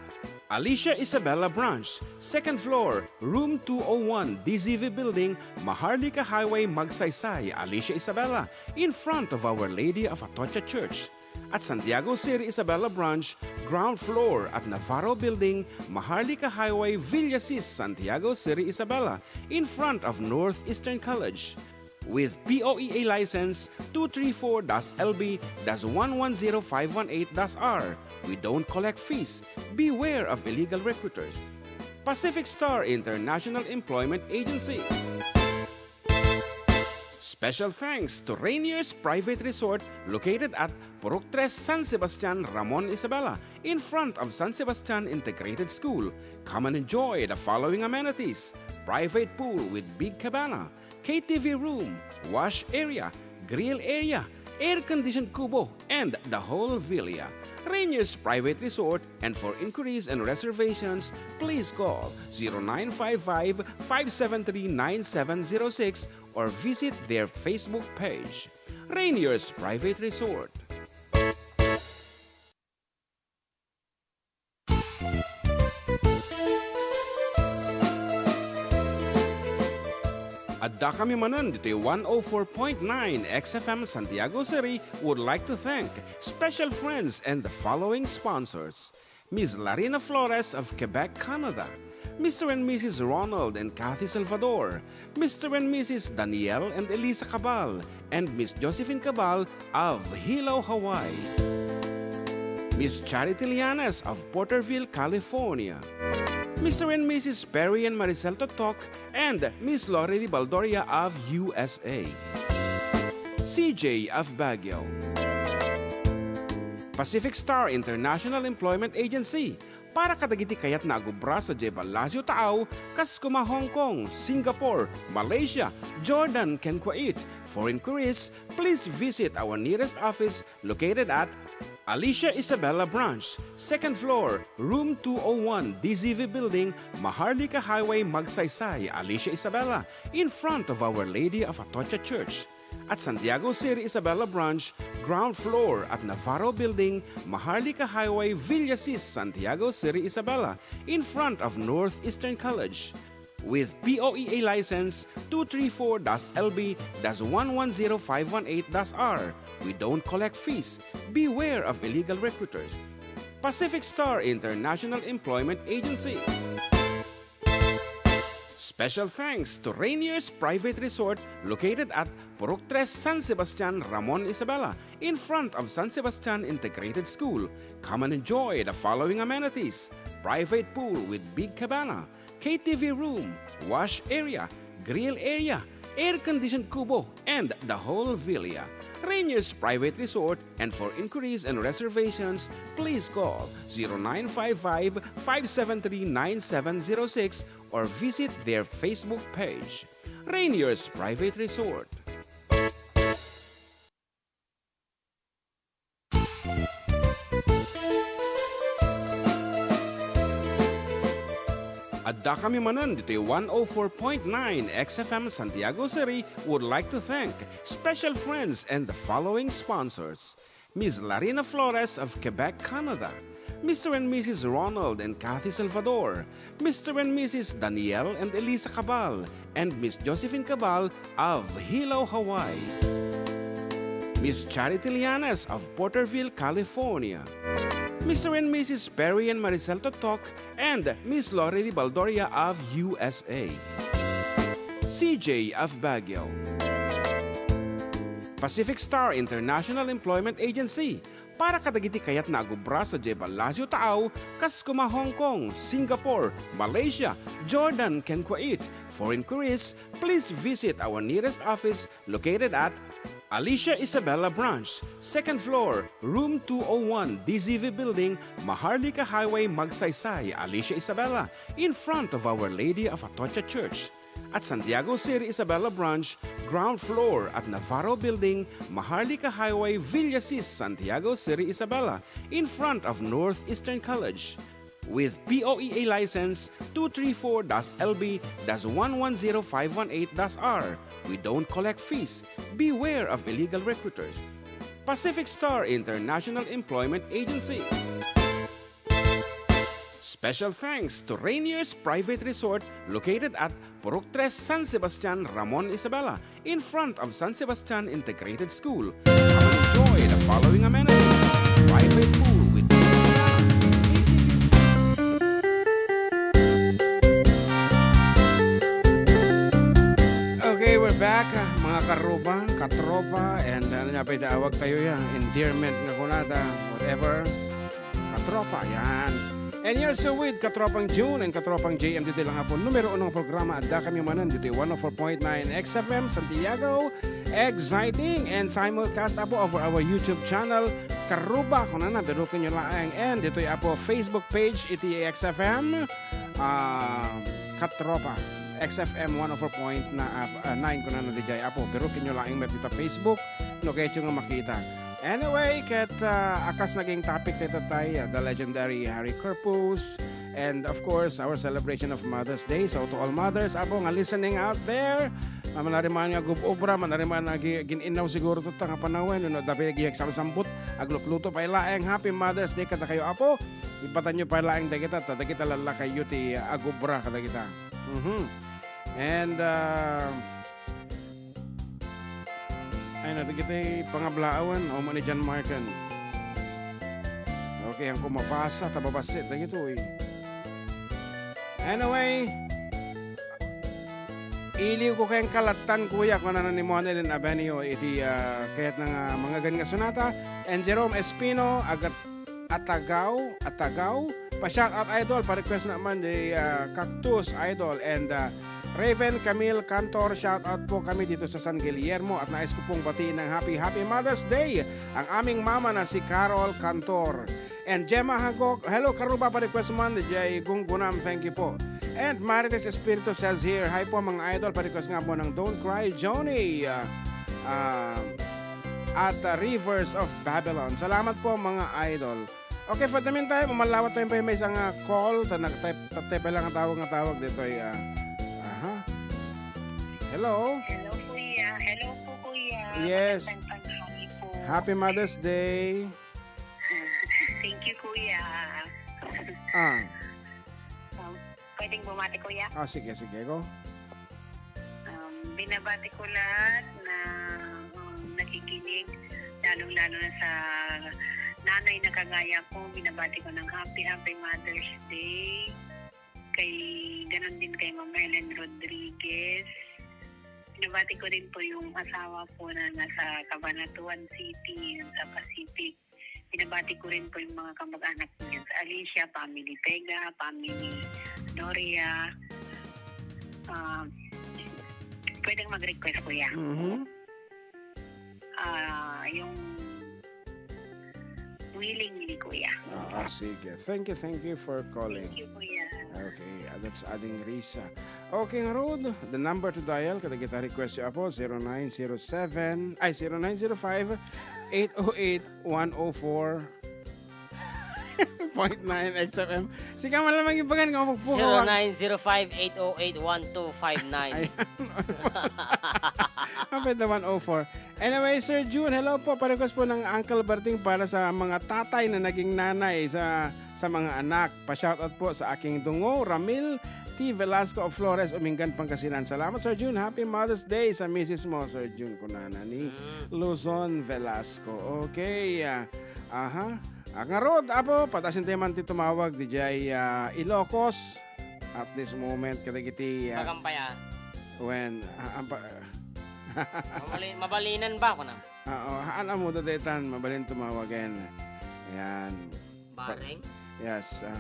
Alicia Isabela Branch, second floor, room two oh one, D Z V Building, Maharlika Highway, Magsaysay, Alicia Isabela, in front of Our Lady of Atocha Church. At Santiago City Isabela Branch, ground floor at Navarro Building, Maharlika Highway, Villasis, Santiago City Isabela, in front of Northeastern College. With P O E A license two three four dash L B dash one one zero five one eight dash R, we don't collect fees. Beware of illegal recruiters. Pacific Star International Employment Agency. Special thanks to Rainier's Private Resort located at Purok Tres, San Sebastian, Ramon Isabela, in front of San Sebastian Integrated School. Come and enjoy the following amenities: private pool with big cabana, K T V room, wash area, grill area, air-conditioned kubo, and the whole villa. Rainier's Private Resort, and for inquiries and reservations, please call zero nine five five, five seven three, nine seven zero six or visit their Facebook page. Rainier's Private Resort. Addakami manen ditoy one oh four point nine X F M Santiago City would like to thank special friends and the following sponsors: Miss Larina Flores of Quebec, Canada, Mister and Missus Ronald and Kathy Salvador, Mister and Missus Daniel and Elisa Cabal, and Miss Josephine Cabal of Hilo, Hawaii. Miss Charity Lianes of Porterville, California. Mister and Missus Perry and Maricel Totok and Miss Lorely Baldoria of U S A. C J of Baguio. Pacific Star International Employment Agency, para kadagiti kayatna agubra sadiay Palacio Taaw, kas koma Hong Kong, Singapore, Malaysia, Jordan, ken Kuwait. For inquiries, please visit our nearest office located at Alicia Isabela Branch, second floor, room two oh one, D Z V Building, Maharlika Highway, Magsaysay, Alicia Isabela, in front of Our Lady of Atocha Church. At Santiago Seri Isabela Branch, ground floor at Navarro Building, Maharlika Highway, Villasis, Santiago Seri Isabela, in front of Northeastern College. With P O E A license two three four dash L B dash one one zero five one eight dash R. We don't collect fees. Beware of illegal recruiters. Pacific Star International Employment Agency. Special thanks to Rainier's Private Resort, located at Purok Tres, San Sebastian, Ramon Isabela, in front of San Sebastian Integrated School. Come and enjoy the following amenities: private pool with big cabana, K T V room, wash area, grill area, air-conditioned kubo, and the whole villa. Rainier's Private Resort, and for inquiries and reservations, please call zero nine five five, five seven three, nine seven zero six or visit their Facebook page. Rainier's Private Resort. Addakami manen ditoy one oh four point nine X F M Santiago Seri would like to thank special friends and the following sponsors: Miss Larina Flores of Quebec, Canada, Mister and Missus Ronald and Kathy Salvador, Mister and Missus Daniel and Elisa Cabal, and Miss Josephine Cabal of Hilo, Hawaii. Miss Charity Lianes of Porterville, California. Mister and Missus Perry and Maricel Totok and Miss Lorely Baldoria of U S A. C J of Baguio. Pacific Star International Employment Agency, para kadagiti kayatna agubra sadiay Palacio Taaw, kas koma Hong Kong, Singapore, Malaysia, Jordan, ken Kuwait. For inquiries, please visit our nearest office located at Alicia Isabela Branch, second floor, room two oh one, D Z V Building, Maharlika Highway, Magsaysay, Alicia Isabela, in front of Our Lady of Atocha Church. At Santiago Seri Isabela Branch, ground floor at Navarro Building, Maharlika Highway, Villasis, Santiago Seri Isabela, in front of Northeastern College. With P O E A license two three four dash L B dash one one zero five one eight dash R. We don't collect fees. Beware of illegal recruiters. Pacific Star International Employment Agency. Special thanks to Rainier's Private Resort, located at Purok Tres, San Sebastian, Ramon Isabela, in front of San Sebastian Integrated School. Come and enjoy the following amenities: private pool with... Okay, we're back, ah, mga karuba, katropa, and ano nga ba itawag tayo yan? Endearment nga kunada, whatever. Katropa, yan. And you're so with Katropang June and Katropang J M dito lang po. Numero unong programa, adda kami manen dito one oh four point nine X F M Santiago. Exciting and simulcast apo over our YouTube channel, Karuba, kunana, biruken nyo laeng. And dito apo Facebook page, iti X F M, ah, Katropa. X F M one oh four point nine, ah, ah, nine, kunana, dijay apo. Biruken nyo laeng met dita Facebook, no kayatyo nga makita. Anyway, ket, ah, akas naging topic tayo tay, ah, the legendary Harry Corpus, and of course, our celebration of Mother's Day. So to all mothers, apo nga listening out there, ah, manariman nga gub-obra, manariman nga gi-, gin-innaw siguro to ta nga panawen, no, dapat gi-, agsambsambut, aglutluto pay laeng. Happy Mother's Day kadakayo, apo. Ipatanyo pay laeng dagita, ta dagita lallakayo ti agubra kadagita. Mhm. And, ah, ay, na, dagiti pangablaawan, o, ni John Marken. Okay, ang kumapasa, tababassit, dagitoy. Anyway, iliw ko kayong kalattan, kuya, kunana ni Monel and Abenio, iti, ah, kayat na nga mangagan nga sonata. And Jerome Espino, agat-, Atagaw, Atagaw. Pa-shout out, idol. Pa-request naman di, ah, Cactus, idol. And, ah, Raven Camille Cantor, shout out po kami dito sa San Guillermo at nais ko pong batiin ng happy, happy Mother's Day ang aming mama na si Carol Cantor. And Gemma Hagok, hello, Karuba, pa-request man, D J Gunggunam, thank you po. And Marites Espiritu says here, hi po, mga idol, pa-request nga po ng Don't Cry, Johnny, ah, ah, at, ah, Rivers of Babylon. Salamat po, mga idol. Okay, for the meantime, umalawat tayo pa may isang, ah, call. Ta nagtay-, tatay pa lang ang tawag nga tawag dito ay, ah, aha. Hello? Hello, kuya. Hello po, kuya. Yes. Magandang tanghali po. Happy Mother's Day. Thank you, kuya. Ah. Um, pwedeng bumati, kuya? Ah, sige, sige, go. Um, binabati ko lahat na, um, nakikinig, lalong-lalo na sa nanay na kagaya ko. Binabati ko ng happy, happy Mother's Day. Kay, ganun din kay Ma'am Ellen Rodriguez. Binabati ko rin po yung asawa ko na nasa Cabanatuan City, yun sa Pacific. Binabati ko rin po yung mga kamag-anak ko dyan sa Alicia, family Vega, family Noria. Ah, pwedeng mag-request, kuya? Mhm. Ah, yung Willingly, kuya. Ah, ah, sige. Thank you, thank you for calling. Thank you, kuya. Okay, ah, that's Ading Risa. Okay, ngarud, the number to dial, kadagita request yo, apo, zero nine zero seven, ay, zero nine zero five, eight oh eight, one oh four point nine X F M. Sige, man lang ibagan nga magpukaw. Zero nine zero five, eight oh eight, one two five nine. Ayan. Kapit na one oh four. Anyway, Sir Jun, hello po. Pa-request po ng Uncle Berting para sa mga tatay na naging nanay sa, sa mga anak. Pa-shoutout po sa aking dungo, Ramil T Velasco of Flores, Umingan, Pangasinan. Salamat, Sir Jun. Happy Mother's Day sa misis mo, Sir Jun, kunana ni Mm. Luzon Velasco. Okay, ah, aha. Ah, ngarud, apo, patasin tayo man ti tumawag, D J, ah, Ilocos. At this moment, kadagiti, ah, Bagan pa ya. When, ah, ampa-, Mabali-, mabalinan ba ako na? Oo, haan amo da detan, mabalin tumawagen. Ayan. Bareng? Yes, ah.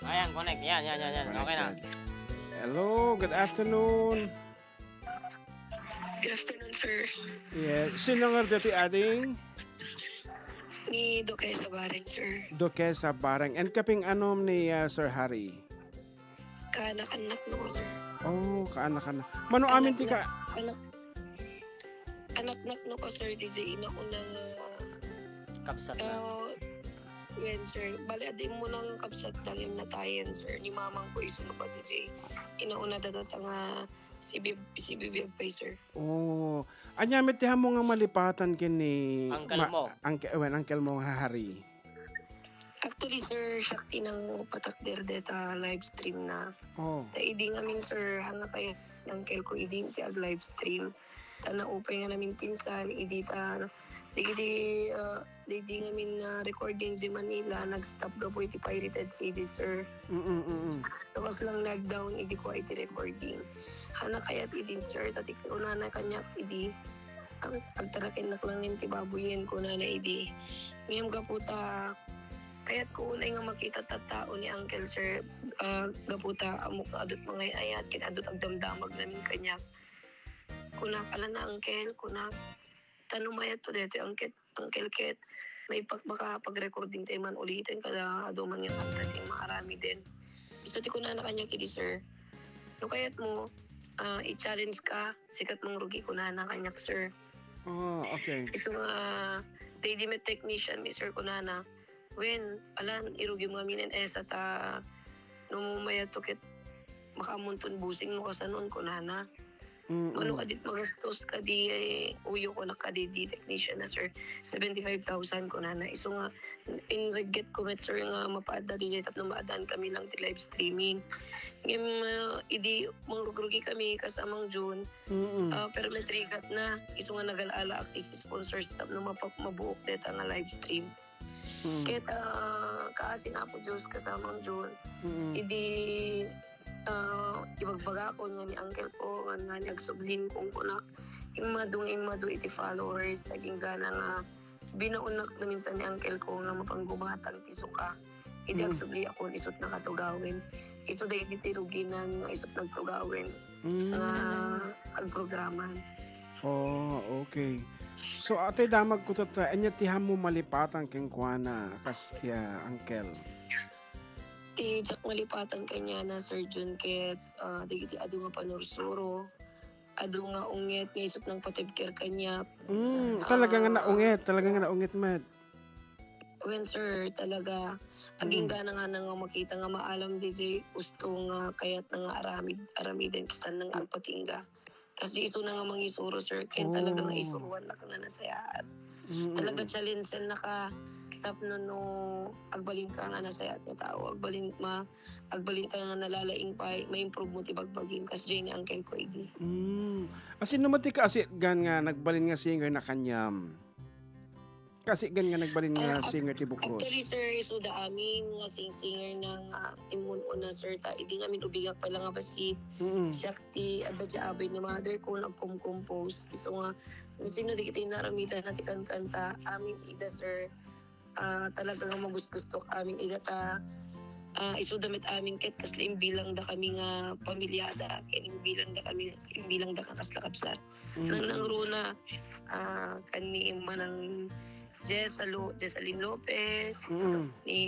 Ayan, connect. Yan, yan, yan, yan. Okay na. Connected. Hello, good afternoon. Good afternoon, sir. Yeah, sino nga dati ading? Ni Duquesa Bareng, sir. Duquesa Bareng. And kaping anom ni, ah, Sir Harry? Kaanak-anak no ko, sir. Oh, kaanak-anak. Mano amin ti ka- Anak-anak, anak-anak no ko, sir, D J, inauna nga Kabsat na. Ah, wen, sir. Bali, adi mo nang kabsat lang yung natayan, sir. Ni mamang ko isu pa, D J. Inauna dadata nga si Bib-, si Bibi Agpay, sir. Oh. Anya met ti haanmo nga malipatan ken ni Uncle ma-, mo. Uncle, wen, uncle mo nga Harry? Actually, sir, siak ti nangupatak dayta live stream na. Oh. Ta idi ngamin, sir, haan nga kayat ni uncle ko idi ti ag-live stream. Ta naupay nga namin pinsan, idi ta, dagiti, ah, dagiti ngamin nga recording di Manila, nag-stop gapu iti pirated C D, sir. Mm, mm, mm. Tapos lang lockdown, idi ko iti recording. Haan nga kayat idin, sir, ta ti kunana kaniak idi, ang, agtarakennak lang ti baboyen, kunana idi. Ngem gapu ta, kayat ko unay nga makita tattao ni Uncle, sir, ah, gapu ta ammok nga adut mangay-ayat, ken adut agdamdamag namin kaniak. Kunak, "Ala na, Uncle," kunak. Ta no mayat to daytoy, Uncle, Uncle, ket maipag-, makapag-recording tayo man ulitin kada adu man nga kanta ti maaramiden. Isu ti kunana kaniak idi, sir. No kayat mo, ah, i-challenge ka, sika ti mangrugi kunana kaniak, sir. Oh, okay. Isu nga, daydi met technician mi, sir, kunana. Wen, alan, irugim ngamin esa ta no mayat to ket makaamunton busing no kasanon, kunana. Mm. Mano kadi magastos kadi, eh, uyo ko na kadi di technician na, sir. Seventy-five thousand, kunana. Isu nga, inregget ko met, sir, nga mapaadda di tapno maadaan kami lang ti live streaming. Ngem, ah, idi mangrugrugi kami kas Amang Jun, Mm. ah, pero met rigat na. Isu nga nagala-alaak ti sponsors tapno mapa-, mabuok dayta nga live stream. Mm. Ket, ah, kaasi ni Apo Dios, kasamang Jun. Mm. Idi, ah, ibagbagakon nga ni uncle ko, nga, nga ni agsublin kong kunak, immadu nga immadu iti followers, agingga nga binaonnak no minsan ni uncle ko nga mapanggumatang ti suka. Idi Mm. agsubliakon, isut nakatugawen. Isu daydi ti ruginan nga isut nagtugawen Mm. nga agprograman. Oh, okay. So, atay damag ko tatta, anya ti hammo malipatan kenkuana, kas, ya, uncle? Ti diak malipatan kaniana, Sir Jun, ket, ah, dagiti adu nga panursuro, adu nga unget nga isut nangpatibker kaniak. Mm, talaga nga Ah, naunget, talaga nga naunget met. Wen, sir, talaga. Mm. Agingga nga nang makita nga maalam diay usto nga kayatna nga aramid, aramiden ket nang Mm. agpatingga. Kas isuna nga mangisuro, sir, ken talaga nga Oh. isuruannaka nga nasayaat. Mm, Talaga mm. challenge-ennaka tapno no agbalinka nga nasayaat nga tao, agbalin ma-, agbalinka nga nalalaing pay, ma-improve mo ti bagbagim, kas diay ni uncle ko idi. Mm. Asino met ti kaasitgan nga nagbalin nga singer na kaniam? Kaasitgan nga nagbalin nga Ah, ac-, singer ti Bukros? Actually, sir, isuda amin nga sing-singer na nga immun-una, sir, ta idi ngamin ubingak pay la nga bassit. Mm. Siak ti adda diay abay ni mother ko nagkom-compose. Isu nga, no sino dagiti naaramidanna ti kankanta, amin ida, sir. Ah, talaga nga magusgustok amin ida ta, ah, isuda met amin ket kasla imbilangda kami nga pamilyada, ken imbilangda kami, imbilangda ka kasla kabsat. Mm. Nang, nang runa, ah, kan ni Manang Jessalo-, Jessalyn Lopez, Mm. ni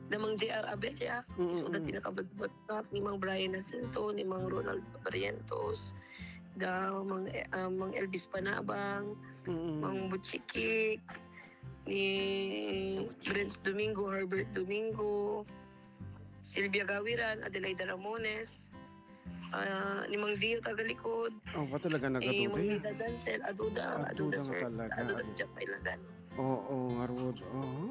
Damang J R Abella, Mm, isuda ti mm. nakabatbatbak, ni Mang Brian Jacinto, ni Mang Ronald Barrientos, da Mang, ah, Mang Elvis Panabang, Mm. Mang Butchikik, ni Butchikik. Brens Domingo, Herbert Domingo, Sylvia Gawiran, Adelaida Ramones, ah, ni Mang Dio Tagalikod, Oh, ba talaga eh, nagaduda Mang ya? Nida Dancel, aduda, aduda, Aduda nga sir. Talaga, Aduda adu- diak kailangan. Oo, ngarud. Oo.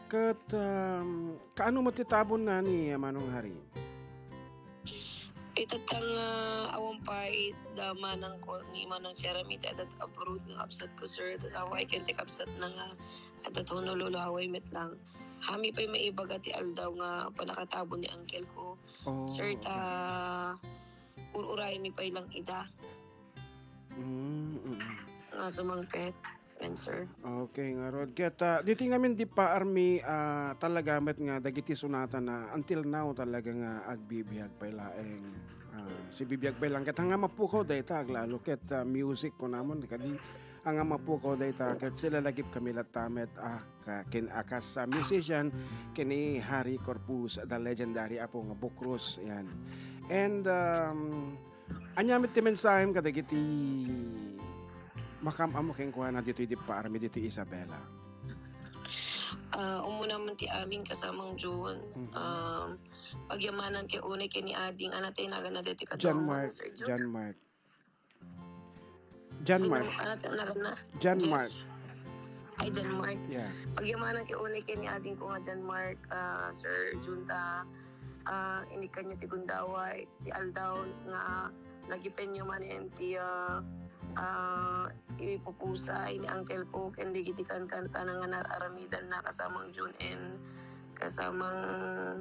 Ket, um, kaano met ti tabonna ni Manong Hari? Itattang, ah, awan pay da manang ko ni Manang Jeremy ti adda abroad nga kabsat ko, sir. Awan pay ken ti kabsat na nga adda Honolulu, Hawaii met lang. Hami pay maibaga ti aldaw nga pannakatabon ni uncle ko. Oh, sir, ta okay. Ur-uraymi pay lang ida. Mm, mm. Nga sumangpet. Amen, sir. Okay, ngarud. Ket, ah, ditoy ngamin di pa armi, ah, talaga met nga dagiti sonata na until now talaga nga agbibiag pay laeng. Ah, sibibiag pay lang. Ket haan nga mapukaw dayta, aglalo ket, ah, music kunamon, kadi haan nga mapukaw dayta, ket silalagipkami latta met, ah, ka-, ken-, a kas, ah, musician, ken ni Harry Corpus, the legendary Apo nga Bukros, yan. And, um, Ania met ti mensahem kadagiti makam-ammo kenkuana ditoy di paarmi ditoy Isabela? Ah, umuna man ti amin, kasamang Jun. Mhm. Um, pagyamanan ket unay ken ni ading, anatay naganna ditoy John kaduaman, Mark, Sir Jun. John Mark. John Sino, Mark. Anatay naganna? John Jeff? Mark. Ay, John Mark. Yeah. Pagyamanan ket unay ken ni ading ko nga John Mark, ah, Sir Jun, ta, ah, inikkan niya ti gundaway, ti aldaw nga nagipenyo manen ti, ah, ah, ipupusay ni uncle ko ken dagiti kankantana nga nar-aramidanna, kasamang Jun and kasamang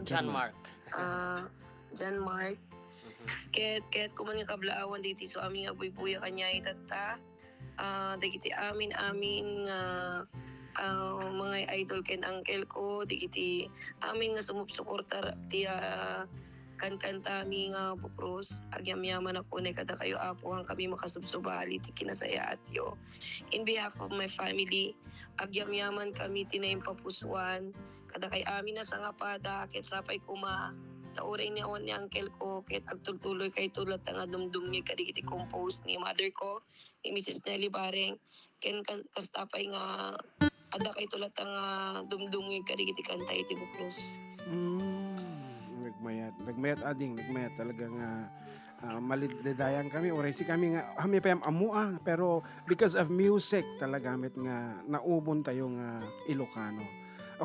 John Mark. Ah, John Mark. Mhm. Ket, ket koma nga kablaawan dagiti isu amin nga agbuybuya kaniak itatta. Ah, dagiti amin, amin nga, ah, mga idol ken uncle ko, dagiti amin nga sumupsuporta ti, ah, kankantami nga Bukros. Agyamyamanak unay kadakayo, Apo, haan kami makasubsubali ti kinasayaatyo. In behalf of my family, agyamyaman kami ti naimpapusuan kadakay amin a sangapada, ket sapay koma ta uray ni awan ni uncle ko, ket agtultuloy kayto latta nga dumdumngeg kadagiti compose ni mother ko, ni Missus Nelly Bareng, ken kan-, kasta pay nga adda kayto latta nga dumdumngeg kadagiti kanta iti Bukros. Mm, nagmayat, nagmayat ading, nagmayat talaga nga, ah, malidaydayankami, uray sikami nga, ah, amin pay am-ammo, ah, pero because of music talaga met nga naubon tayo nga Ilocano.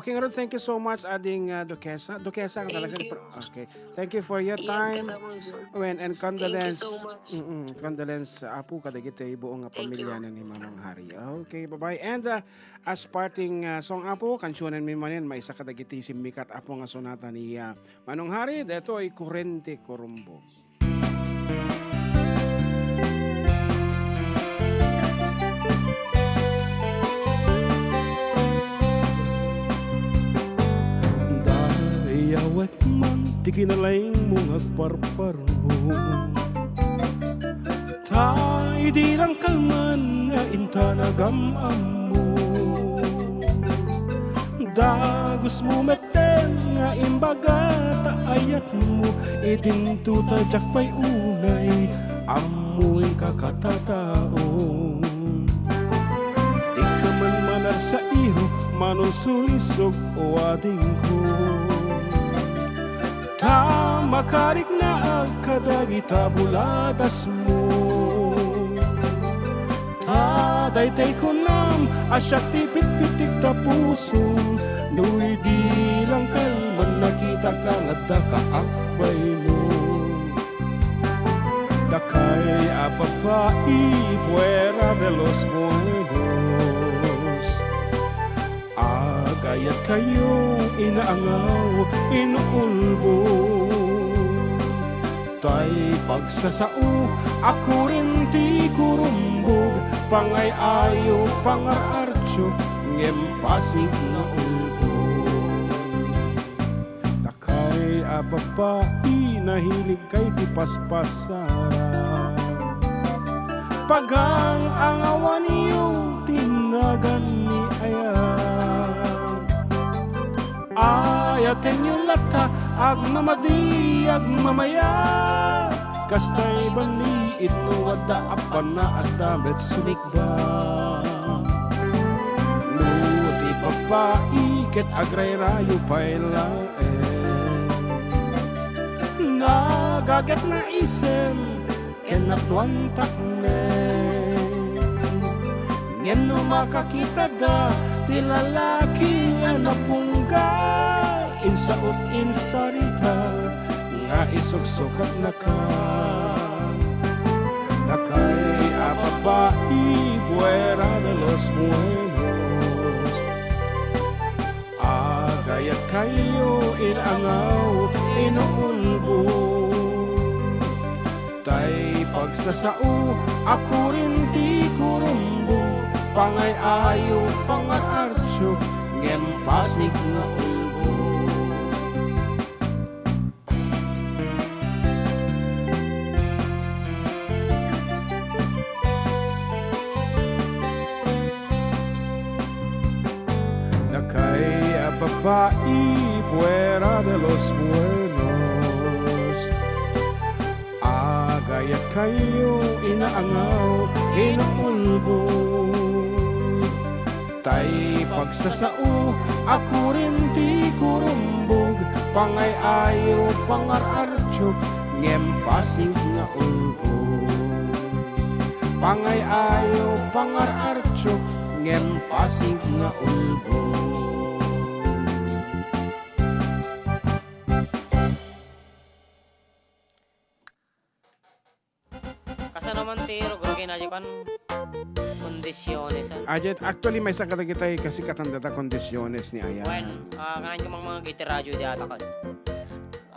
Okay, ngarud, thank you so much, Ading, ah, Duquesa. Duquesa ka Thank talaga. you. Okay. Thank you for your Yes, time. Kasama Jun. Wen, and Thank you condolence. so much. Mm-mm, condolence, ah, Apo, kadagiti buong nga Thank you. pamilya ni Manong Hari. Okay, bye-bye. And, ah, as parting, ah, song, Apo, kansionen mi manen, maysa kadagiti simmikat, Apo, nga sonata ni, ah, Manong Hari, detoy Kurente Kurumbo. Dayawek man ti kinalaingmo nga agparparmo. Ta idi langkal man nga intanagam-ammo. Dagusmo met ten nga imbaga ta ayatmo, idinto ta diak pay unay ammoy kakatataon. Dika man manarsairo, manunsulisog, o adingko. Ta makariknaak kadagita buladasmo. Ta daytay kunam a siak ti pitpitik ta pusom, no idi langkal man nakitak nga adda ka agbaymo. Dakay a babai fuera de los buenos. Agayat kayo, inaangaw, inuulbod. Tay pagsasao a kurin ti kurumbog, pangay-ayo, pangar-artiok, ngem pasig nga ulbod. Dakay a babai, nahilig kay ti paspasaran. Pagang-angawanyo ti nagan ni Ayat. Ayatenyo latta, agmamadi, agmamayat. Kastay bali, inno adda a panna, adda met sumikba. No ti babai ket agrayrayo pay laeng, nagaget na isem ken natuan taknek. Ngem no makakitada ti lalaki a napungga, insaot insarita nga isuksukatnaka. Dakay a babai fuera de los buenos. Agayat kayo, inangaw, inuulbod. Tay pagsasao a kurin ti kurumbog, pangay-ayo, pangar-artiok, ngem pasig nga ulbod. Dakay a babai fuera de los buenos. Agayat kayo, inaangaw, inuulbod. Tay pagsasao a kurin ti kurumbog, pangay-ayo, pangar-artiok, ngem pasig nga ulbod. Pangay-ayo, pangar-artiok, ngem pasig nga ulbod. Kasano man ti rugrugina diay kuan, Condiciones, ah? Ah, diay, actually, maysa kadagiti kasikatan dayta, Condiciones ni Ayat. Wen, ah, kanan ko mang mga giti radyo di ata ka.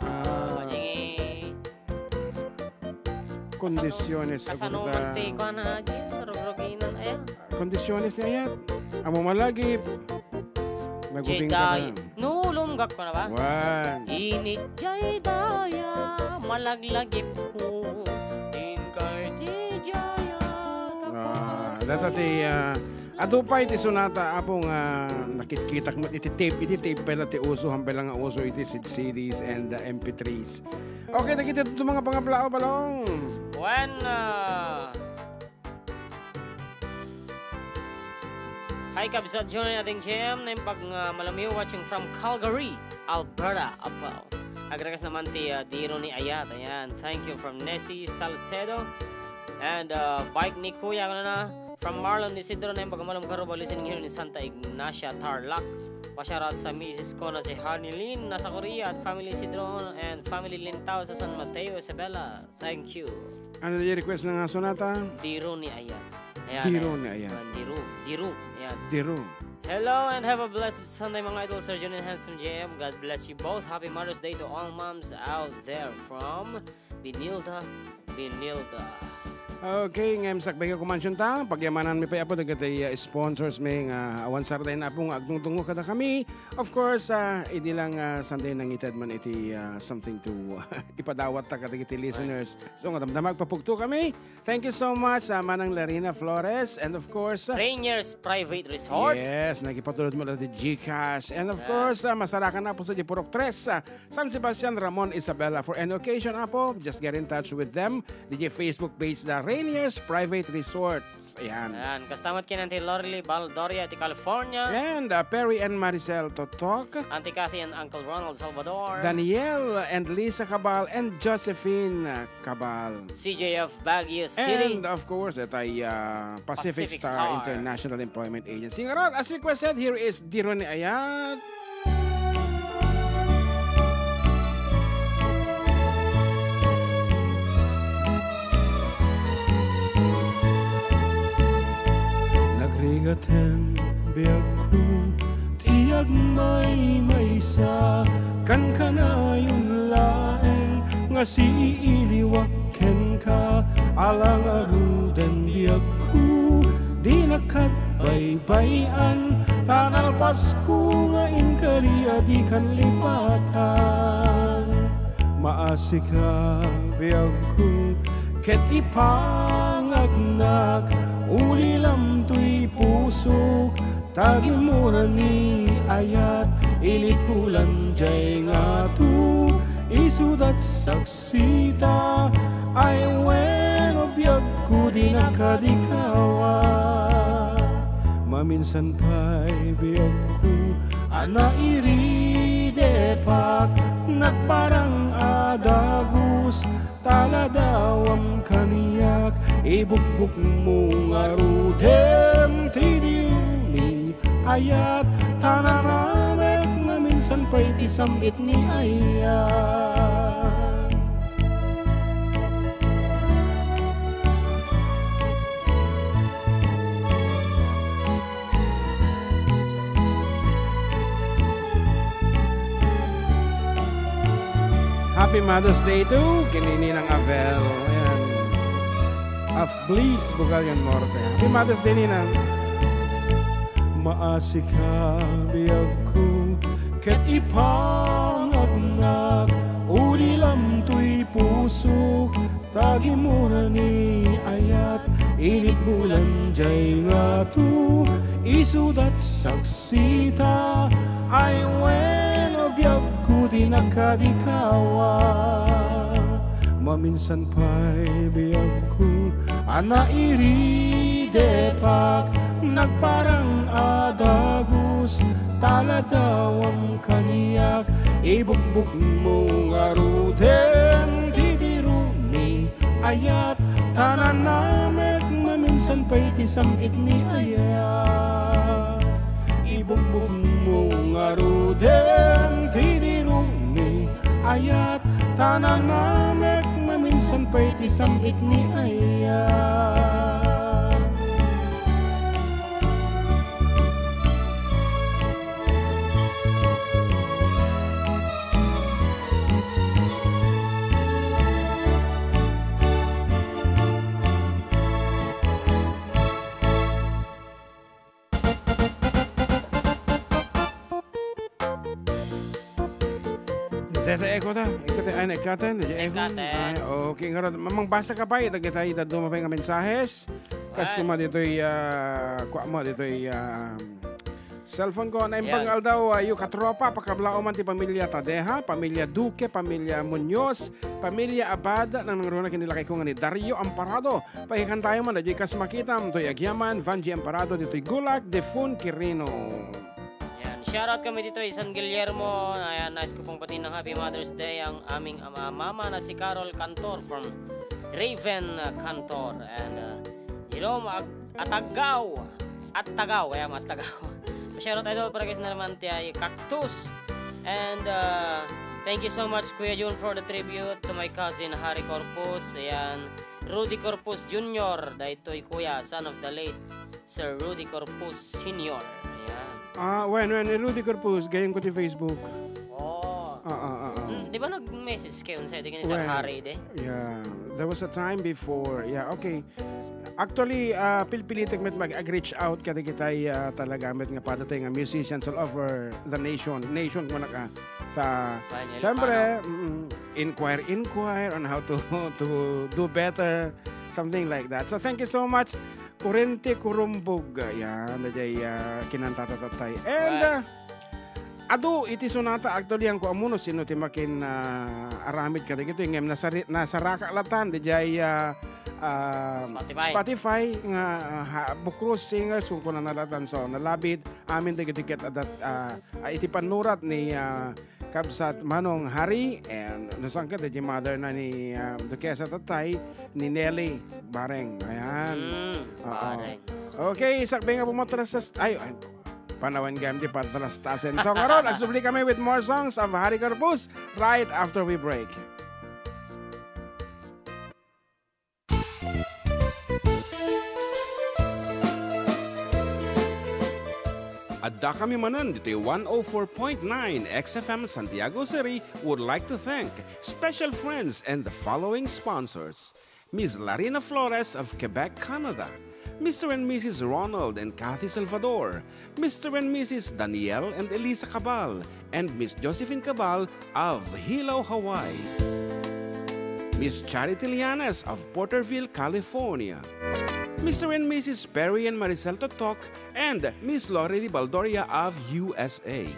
Ah, Ah. Diay, Condiciones, kasano, kasano man ti kuan, ah, diay, rugrugina, Ayat. Condiciones ni Ayat. Amo malagip. Nagubing ka Jedi. Na. No, lumgak ko na ba? Wan. Init jay daya, malaglagip ko. Inkay ti jaya, ah, data ti, ah, adu pay ti sonata, Apo, nga nakitkitak met iti tape. Iti tape pay la ti uso, hampay la nga uso iti C Ds and, ah, M P threes. Okay, dagiti adu mga pangaplao, Balong. Wen, ah, Hi, kabsat John and Ating Jem, naimbag nga malamiw, watching from Calgary, Alberta, Apo. Agregas naman ti, ah, Diro ni Ayat, ayan. Thank you from Nessie Salcedo. And, ah, bike ni Kuya, ano na, From Marlon Isidro, na yung pagkamalong karubag, listening here in Santa Ignacia, Tarlac. Pa-shoutout sa misis ko na si Honey Lynn, nasa Korea, at family Isidro and family Lintao sa San Mateo, Isabela. Thank you. Ano yung request ng aso nata? Diru ni Ayat. Ayan, Diru ayan. Ni Ayat. Ah, Diru. Diru. Ayan. Diru. Hello and have a blessed Sunday, mga idol, Sir Jun and Handsome J M. God bless you both. Happy Mother's Day to all moms out there from Binilda, Binilda. Okay, ngem sakbay ka kumansiyon ta. Pagyamanan mi pay, Apo, dagiti, uh, sponsors mi nga awan sarday na, Apo, nga agtungtungo kada kami. Of course, uh, idi lang, uh, Sunday nangited man iti, uh, something to ipadawat ta kadagiti listeners. So, nga damdama, agpapugto kami. Thank you so much, uh, Manang Larina Flores. And of course, uh, Rainier's Private Resort. Yes, nagipatulod mo lang di GCash. And of course, uh, masarakan na po sa di Purok Tres, uh, San Sebastian, Ramon, Isabela. For any occasion, Apo, just get in touch with them. Di Facebook page na Rainier's Private Resorts. Ayan. Ayan. Kastamat kin Auntie Lorly Baldoria ti California. And, uh, Perry and Maricel Totok. Auntie Kathy and Uncle Ronald Salvador. Daniel and Lisa Cabal and Josephine, uh, Cabal. C J F Baguio City. And of course, itay, uh, Pacific Pacific Star Star. International Employment Agency. Ngarud, as requested, here is Diru ni Ayat. Nagrigat ken biagko ti agmaymaysa, kankanayon laeng nga siiliwak kenka, ala ngaruden biagko, dinak ket baybay-an, ta nalpasko nga inkari a dikan lipatan. Maasika, biagko, ket ipangagnak, ulilam toy pusok, ta gimmura ni Ayat, initpulan jay ngato, isudat saksita, ay wenno biagko, dinak a dikawa. Maminsan pay biagko a nairidepak, nagparang a dagus, ta ladawam kaniak, ibukbokmo ngaruden ti Diru ni Ayat, ta nanamek maminsan pay ti sam-it ni Ayat. Happy Mother's Day to ken ni Ninang Avel. Ayan. Of Bliss, Bugallon Norte. Happy Mother's Day, Ninang. Maasika, biagko, ket ipangagnak, ulilam toy pusok, ta gimmura ni Ayat, initpulan jay ngato, isudat saksita, ay wenno biagko, dinak a dikawa. Maminsan pay biagko a nairidepak, nagparang a dagus, ta ladawam kaniak, ibukbokmo ngaruden ti Diru ni Ayat, ta nanamek maminsan pay ti sam-it ni Ayat. Ibukbokmo ngaruden ti Diru ni Ayat, ta nanamek maminsan pay ti sam-it ni Ayat. Deta eko ta, eko ta, ay, naikatan, deta eko. Naikatan. Ay, okay, ngarud, mamangbasa ka pay, dagitay dadduma pay nga mensahes. Kas Ay. Kuma ditoy, ah, kua mo ditoy, ah, cellphone ko. Naimbag Ayan. Nga aldaw, ah, yu katropa, pakablaoman ti pamilya Tadeja, pamilya Duque, pamilya Muñoz, pamilya Abad, nang nangruna ken ni lakay ko nga ni Dario Amparado. Pakikantayo man, daydiay kas makitam, toy agyaman, Vanji Amparado, ditoy Gulak, Defun, Quirino. Yan, shoutout kami ditoy San Guillermo. Ayan, nais ko pong batiin ng Happy Mother's Day ang aming ama, mama na si Carol Cantor from Raven, uh, Cantor. And, uh, Jerome Ag-, Atagaw. Attagaw, kaya mo Attagaw. Shoutout, idol, para kay Sinarman ti ay Cactus. And, uh, thank you so much, Kuya Jun, for the tribute to my cousin Harry Corpus. Ayan. Rudy Corpus Junior, daytoy kuya, son of the late Sir Rudy Corpus Senior. Ayan. Ah, when, when, ni Rudy Corpus, gayon ko ti Facebook. Oh. Ah, ah, ah, ah. Hmm, di ba nag-message kayo sa di ni Sir Well, Harry, de? Yeah, there was a time before. Yeah, okay. Actually, ah, pilpilitek met mag-, mag-reach out kadagitay, ah, talaga met nga padatay nga musicians all over the nation. Nation, kunak, ah. Ta, Well, syempre, Ilocano. Mm, inquire, inquire on how to, to do better, something like that. So, thank you so much, Kurente Kurumbog. Yan, dayjay, ah, kinantata tatay. And, Well, ah, adu iti sonata, actually, haanko ammo no sino ti makin, ah, aramid kadagitoy, ngem nasari-, nasaraka latan, dayjay, ah, ah, Spotify. Spotify nga, ah, ha-, Bukros Singers, kunkunana latan. So, nalabit, amin dagiti ket adat, ah, ah, iti pannurat ni, ah, Kabsat Manong Hari, and no saan ket, dayjay mother na ni, ah, Duquesa tatay, ni Nelly Bareng. Ayan. Mm, Oo. Bareng. Okay, sakbay nga pumatras sa st-, ay, ay, panawen gayam ti patalastasen. So, ngarud, agsubli kami with more songs of Hari Corpus right after we break. Adda kami manen ditoy one oh four point nine X F M Santiago City would like to thank special friends and the following sponsors: Miss Larina Flores of Quebec, Canada, Mister and Missus Ronald and Kathy Salvador, Mister and Missus Daniel and Elisa Cabal, and Miss Josephine Cabal of Hilo, Hawaii. Miss Charity Lianes of Porterville, California. Mister and Missus Perry and Maricel Totok and Miss Lori Baldoria of U S A.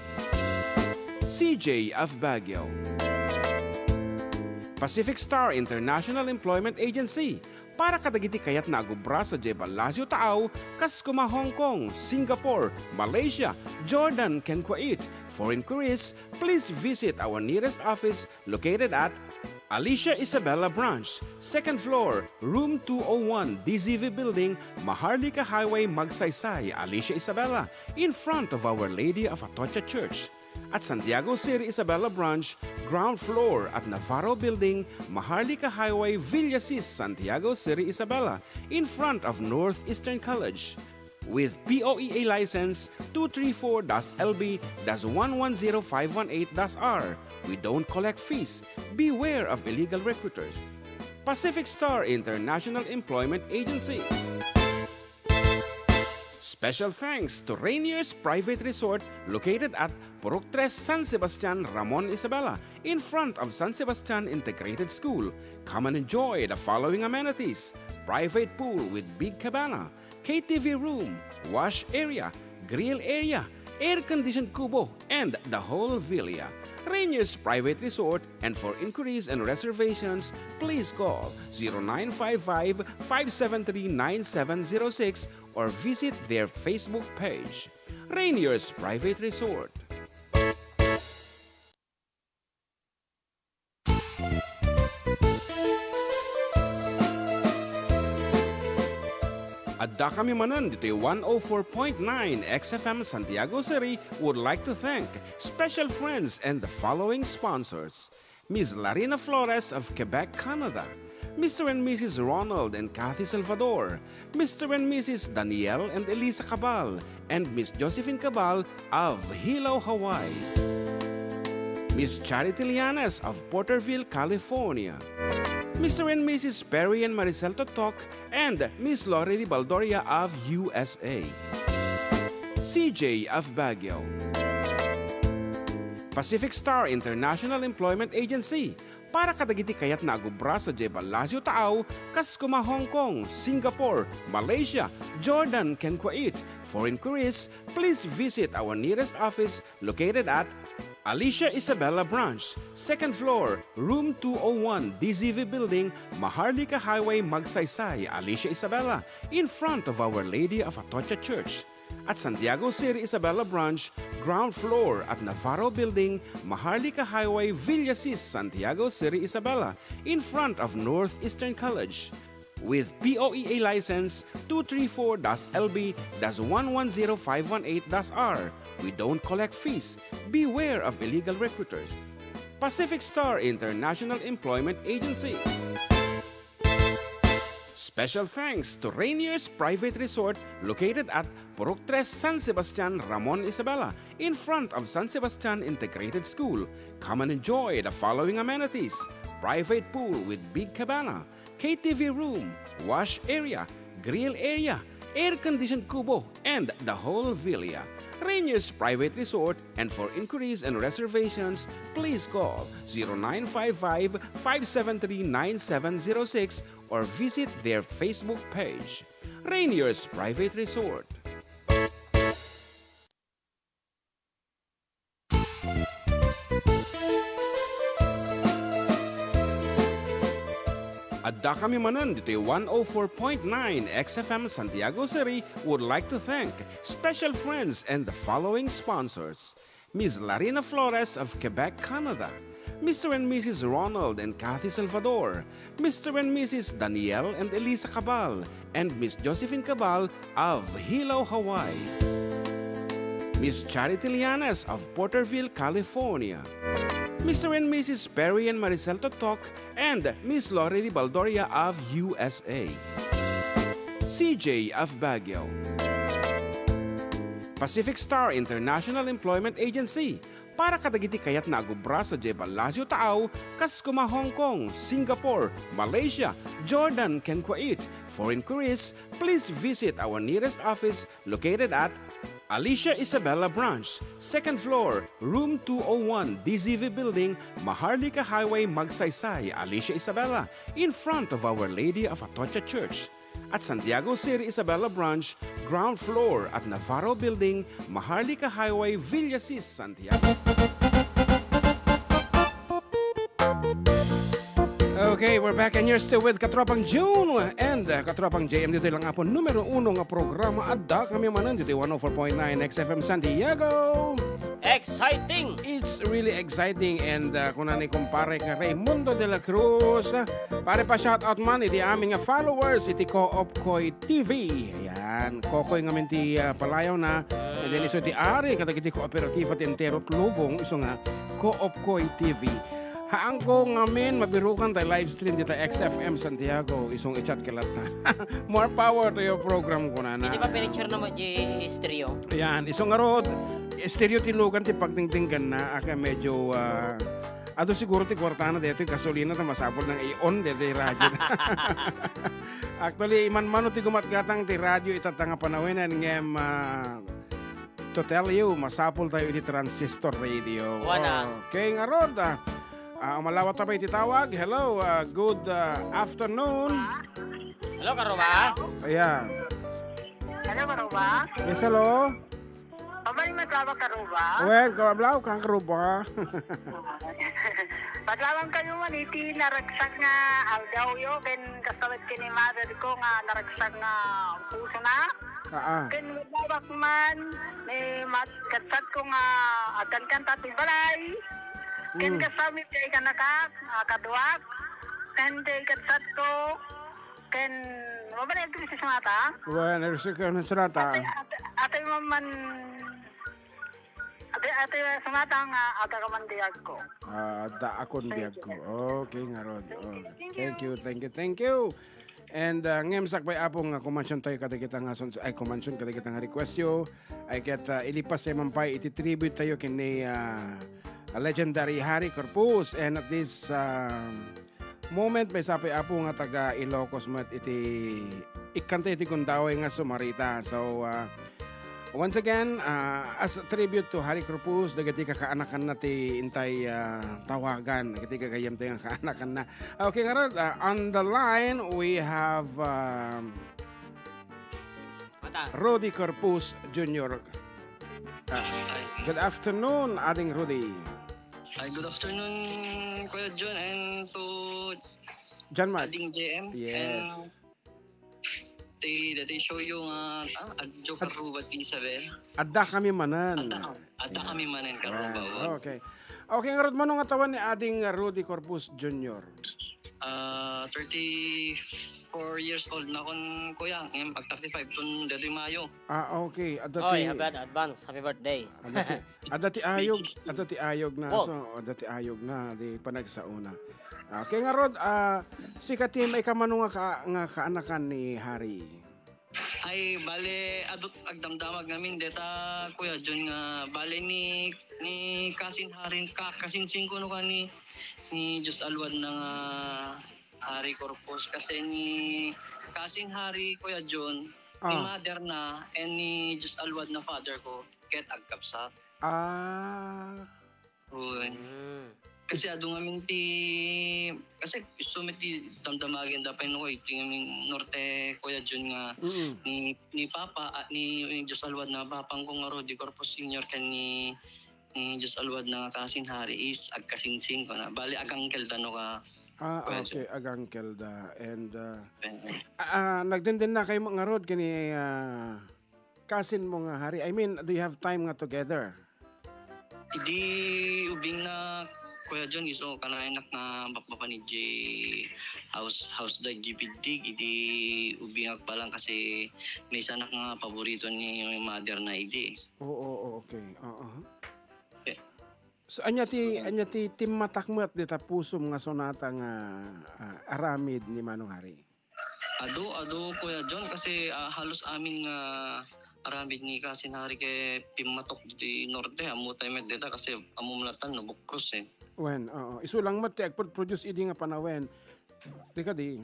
C J of Baguio. Pacific Star International Employment Agency, para kadagiti kayatna a agubra sadiay Palacio Taaw, kas koma Hong Kong, Singapore, Malaysia, Jordan, ken Kuwait. For inquiries, please visit our nearest office located at Alicia Isabela Branch, second floor, room two oh one, D Z V Building, Maharlika Highway, Magsaysay, Alicia Isabela, in front of Our Lady of Atocha Church. At Santiago City Isabela Branch, ground floor at Navarro Building, Maharlika Highway, Villasis, Santiago City Isabela, in front of Northeastern College. With P O E A license two three four dash L B dash one one zero five one eight dash R, we don't collect fees. Beware of illegal recruiters. Pacific Star International Employment Agency. Special thanks to Rainier's Private Resort located at Purok Tres, San Sebastian, Ramon Isabela, in front of San Sebastian Integrated School. Come and enjoy the following amenities: private pool with big cabana, K T V room, wash area, grill area, air-conditioned kubo, and the whole villa. Rainier's Private Resort, and for inquiries and reservations, please call zero nine five five, five seven three, nine seven zero six or visit their Facebook page, Rainier's Private Resort. Adda kami manen ditoy one oh four point nine X F M Santiago City would like to thank special friends and the following sponsors: Miss Larina Flores of Quebec, Canada, Mister and Missus Ronald and Kathy Salvador, Mister and Missus Daniel and Elisa Cabal, and Miss Josephine Cabal of Hilo, Hawaii. Miss Charity Lianes of Porterville, California. Mister and Missus Perry and Maricel Totok and Miss Lori Baldoria of U S A. C J of Baguio. Pacific Star International Employment Agency, para kadagiti kayatna a gubra sadiay Palacio Taaw, kas koma Hong Kong, Singapore, Malaysia, Jordan, ken Kuwait. For inquiries, please visit our nearest office located at Alicia Isabela Branch, second floor, room two oh one, D Z V Building, Maharlika Highway, Magsaysay, Alicia Isabela, in front of Our Lady of Atocha Church. At Santiago City Isabela Branch, ground floor at Navarro Building, Maharlika Highway, Villasis, Santiago City Isabela, in front of Northeastern College. with P O E A license two three four dash L B dash one one zero five one eight dash R. We don't collect fees. Beware of illegal recruiters. Pacific Star International Employment Agency. Special thanks to Rainier's Private Resort located at Purok Tres, San Sebastian, Ramon Isabela, in front of San Sebastian Integrated School. Come and enjoy the following amenities: private pool with big cabana, K T V room, wash area, grill area, air-conditioned kubo, and the whole villa. Rainier's Private Resort, and for inquiries and reservations, please call zero nine five five, five seven three, nine seven zero six or visit their Facebook page. Rainier's Private Resort. Addakami manen ditoy one oh four point nine X F M Santiago City would like to thank special friends and the following sponsors: Miss Larina Flores of Quebec, Canada, Mister and Missus Ronald and Kathy Salvador, Mister and Missus Daniel and Elisa Cabal, and Miss Josephine Cabal of Hilo, Hawaii. Miss Charity Lianes of Porterville, California. Mister and Missus Perry and Maricel Totok and Miss Lori Ribaldoria of U S A. C J of Baguio. Pacific Star International Employment Agency, para kadagiti kayatna a agubra sadiay Palacio Taaw, kas kuma Hong Kong, Singapore, Malaysia, Jordan, ken Kuwait. For inquiries, please visit our nearest office located at Alicia Isabela Branch, second floor, room two oh one, D Z V Building, Maharlika Highway, Magsaysay, Alicia Isabela, in front of Our Lady of Atocha Church. At Santiago City Isabela Branch, ground floor at Navarro Building, Maharlika Highway, Villasis, Santiago. Okay, we're back and you're still with Katropang June and, uh, Katropang J M ditoy lang Apo numero uno nga programa. Addakami manen ditoy one oh four point nine X F M Santiago. Exciting! It's really exciting and, uh, kuna ni kumpare nga Raymundo de la Cruz, uh, pare, pa-shoutout man iti amin nga followers iti Co-op Koy T V. Ayan, Kokoy ngamin ti, uh, palayawna. And then isu ti ari kadagiti kooperatiba ti entero ti lubong, isu nga Co-op Koy T V. Haanko ngamin mabirukan tay live stream dita X F M Santiago, isung i-chat ka latta. More power to your program, kunana. Hindi ba pinicture na mo di stereo? Ayan, isung ngarud, stereo ti lugan ti pagdingdingganna, aka medyo, ah, adu siguro ti kwartana detoy gasolina ta masapul nang i-on detoy radio. Actually, imanmano ti gumatgatang ti radio ita nga panawen ngem, ah, to tell you, masapul tayo iti transistor radio. Wana. Okay, ngarud, ah, ah, umalawa ta ba iti tawag? Hello, ah, good, ah, afternoon. Hello, Karuba? Ayan. Hello, Karuba? Yes, hello. Pabay, matlawa, Karuba? Well, kablaw kang Karuba. Patlawan kayo man iti naragsak nga aldaw yo, ken kasabat ken ni mother ko nga naragsak nga puso na. Ah, ah. Ken wadawak man, ni mat-, katsat ko nga agkankan ti balay. Ken Mm. kasami ti kanakak, ah, kaduak. Ken ti katsat ko, ken, mabalay ito sa sungata? Wen, ito sa sungata. Ate, ate, ate, maman, ate, ate, sungata nga, ate, kaman diag ko. Ah, adda akon biag ko. Okay, ngarud. Thank you, Oh, thank you, thank you, thank you, thank you. And, ah, ngem sakbay, Apo, nga kumansion tayo kadagita nga sons-, ay, kumansion kadagita nga request yo. Ay ket, ah, ilipas tayo man pay iti tribute tayo ken ni, ah, legendary Harry Corpus. And at this, ah, moment, maysa pay, Apo, nga taga Ilocos met iti ikkanta iti gundaway nga sumarita. So, ah, once again, ah, as a tribute to Harry Corpus, dagiti kakaanakanna ti intay, ah, tawagan, dagiti gagayyemtayo nga kaanakanna. Okay, ngarud, ah, on the line, we have, um, Mata. Rudy Corpus Junior. Ah, good afternoon, Ading Rudy. Ay, good afternoon, Kuya John, and to John Mark. Ading J M, Yes. and ti, dati show yung, ah, ah, Adjo Karuba ti Isabel. Addakami manen. Adda, adda kami manen, Karuba. Ah, okay. Okay, ngarud, mano nga tawen ni Ading Rudy Corpus Junior? Ah, thirty-four. thirty-four years old na kon, kuya. Ngem, ag thirty-five ton daytoy Mayo. Ah, okay. Adda Oy, ti, happy ad-, advance. Happy birthday. Adda ti, adda ti ayog, adda ti ayog na. Oh. So, adda ti ayog na, di panagsaona. Okay, ngarud, ah, sika ti maikamano nga ka-, nga kaanakan ni Harry? Ay, bale, adut agdamdamag ngamin deta, Kuya John, nga bale ni, ni Kasin Harin, ka-, kasinsin kuno ka ni, ni Diyos Alwad na nga Harry Corpus. Kasi ni Kasin Harry, Kuya John, ni Ah. mother na, and ni Diyos Alwad na father ko, ket agkabsat. Ah. Uy. Mm. Kasi adu ngamin ti, kasi isu met ti damdamagen da pay no, iti ngamin norte, Kuya John, nga Mm. ni, ni Papa, ah, ni, ni Diyos Alwad na Papang ko nga Rudy Corpus Senior ken ni, ni Diyos Alwad na Kasin Hari is agkasinsin ko na. Bali, agangkel da no ka, Ah, Kuya okay, John. Agangkel da. And, ah, Eh, eh. ah, nagdendennakayo ngarud ken ni, ah, kasin mo nga Hari. I mean, do you have time nga together? Idi ubing na, Kuya John, isu kanayanak nga bapbapan iti house, house da iti biddeg, idi ubingak pa lang kasi maysanak nga paborito ni mother na idi. Oo, oo, okay. Oo. Eh. So, ania ti, Mm. ania ti timmatak met dita pusom nga sonata nga, ah, aramid ni Manong Hari? Adu, adu, Kuya John, kasi, ah, halos amin nga aramid ni Kasin Hari ket pimmatok ditoy norte, ammotay met dita kasi ammom latta no Bukros, eh. Wen, oo. Isu lang met ti agpro-, produce idi nga panawen. Di kadi?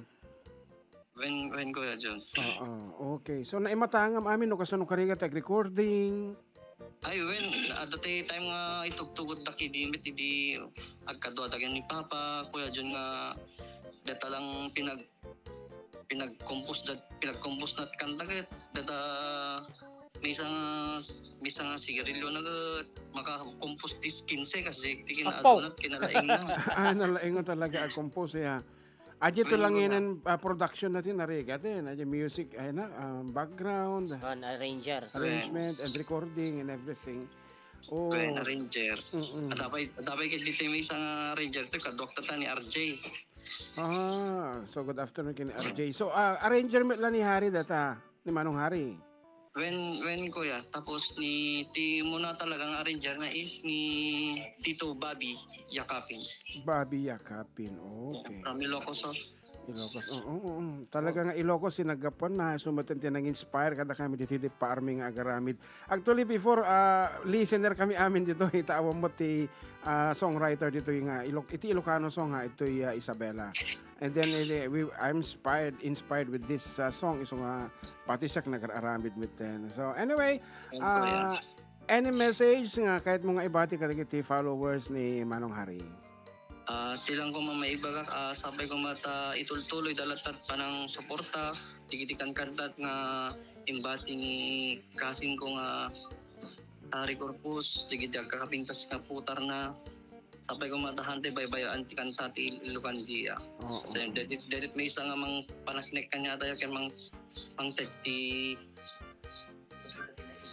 Wen, wen, Kuya John. Oo, okay. So, naimatangam amin no kasano karigat ti ag-recording? Ay, wen, adda ti time nga itugtugotdak idi met idi agkaduadak ken ni Papa, Kuya John, nga deta lang pinag-, pinag-compose dat, pinag-compose nat kanta ket deta maysa nga, maysa nga sigarilyo na ket maka-compose ti kinse kasi ti Apo! kinaadunat, kinalaing na. Ah, nalaing nga talaga ag-compose, ya. Adjay to Wen, lang Kuya. Inen, ah, production na ti narigat, eh. Adjay music, ay na, ah, background, An arranger. Arrangement and recording and everything. Oh. Wen, arranger. Mm-mm. Adda pay, adda pay ket ditoy maysa nga arranger to, kaduak ta ni R J. Ah, so good afternoon ken R J. So, ah, arranger met la ni Hari data, ni Manong Hari. Wen, wen, Kuya. Tapos ni, ti muna talagang arranger na is ni Tito Bobby Yakapin. Bobby Yakapin, okay. From Ilocos, oh. Ilocos, oo, oo, oo. Talaga nga Ilocos, sinagapuan na, isu met ti nang-inspire kadakami ditoy diay paarmi nga agaramid. Actually, before, ah, listener kami amin ditoy, ita awan met ti, ah, songwriter ditoy nga Iloc-, iti Ilocano song, ha, itoy, ah, Isabela. And then, eh, we, I'm inspired, inspired with this, ah, song, isu nga pati siak nagar-aramid metten. So, anyway, Thank you, yeah. Ah, any message nga kayatmo nga ibati kadagiti followers ni Manong Hari? Ah, ti lang koma maibagak, ah, sapay koma ta itultuloyda latta ti panangsuporta, dagiti kankantat nga imbati ni kasinko nga Hari Corpus, dagiti agkakapintas nga putarna, sapay koma ta hantay baybay-an ti kanta ti Ilocandia. Oo. Kasi dagiti, dagiti maysa nga mangpaneknek kaniatayo ken mang-, mangted ti,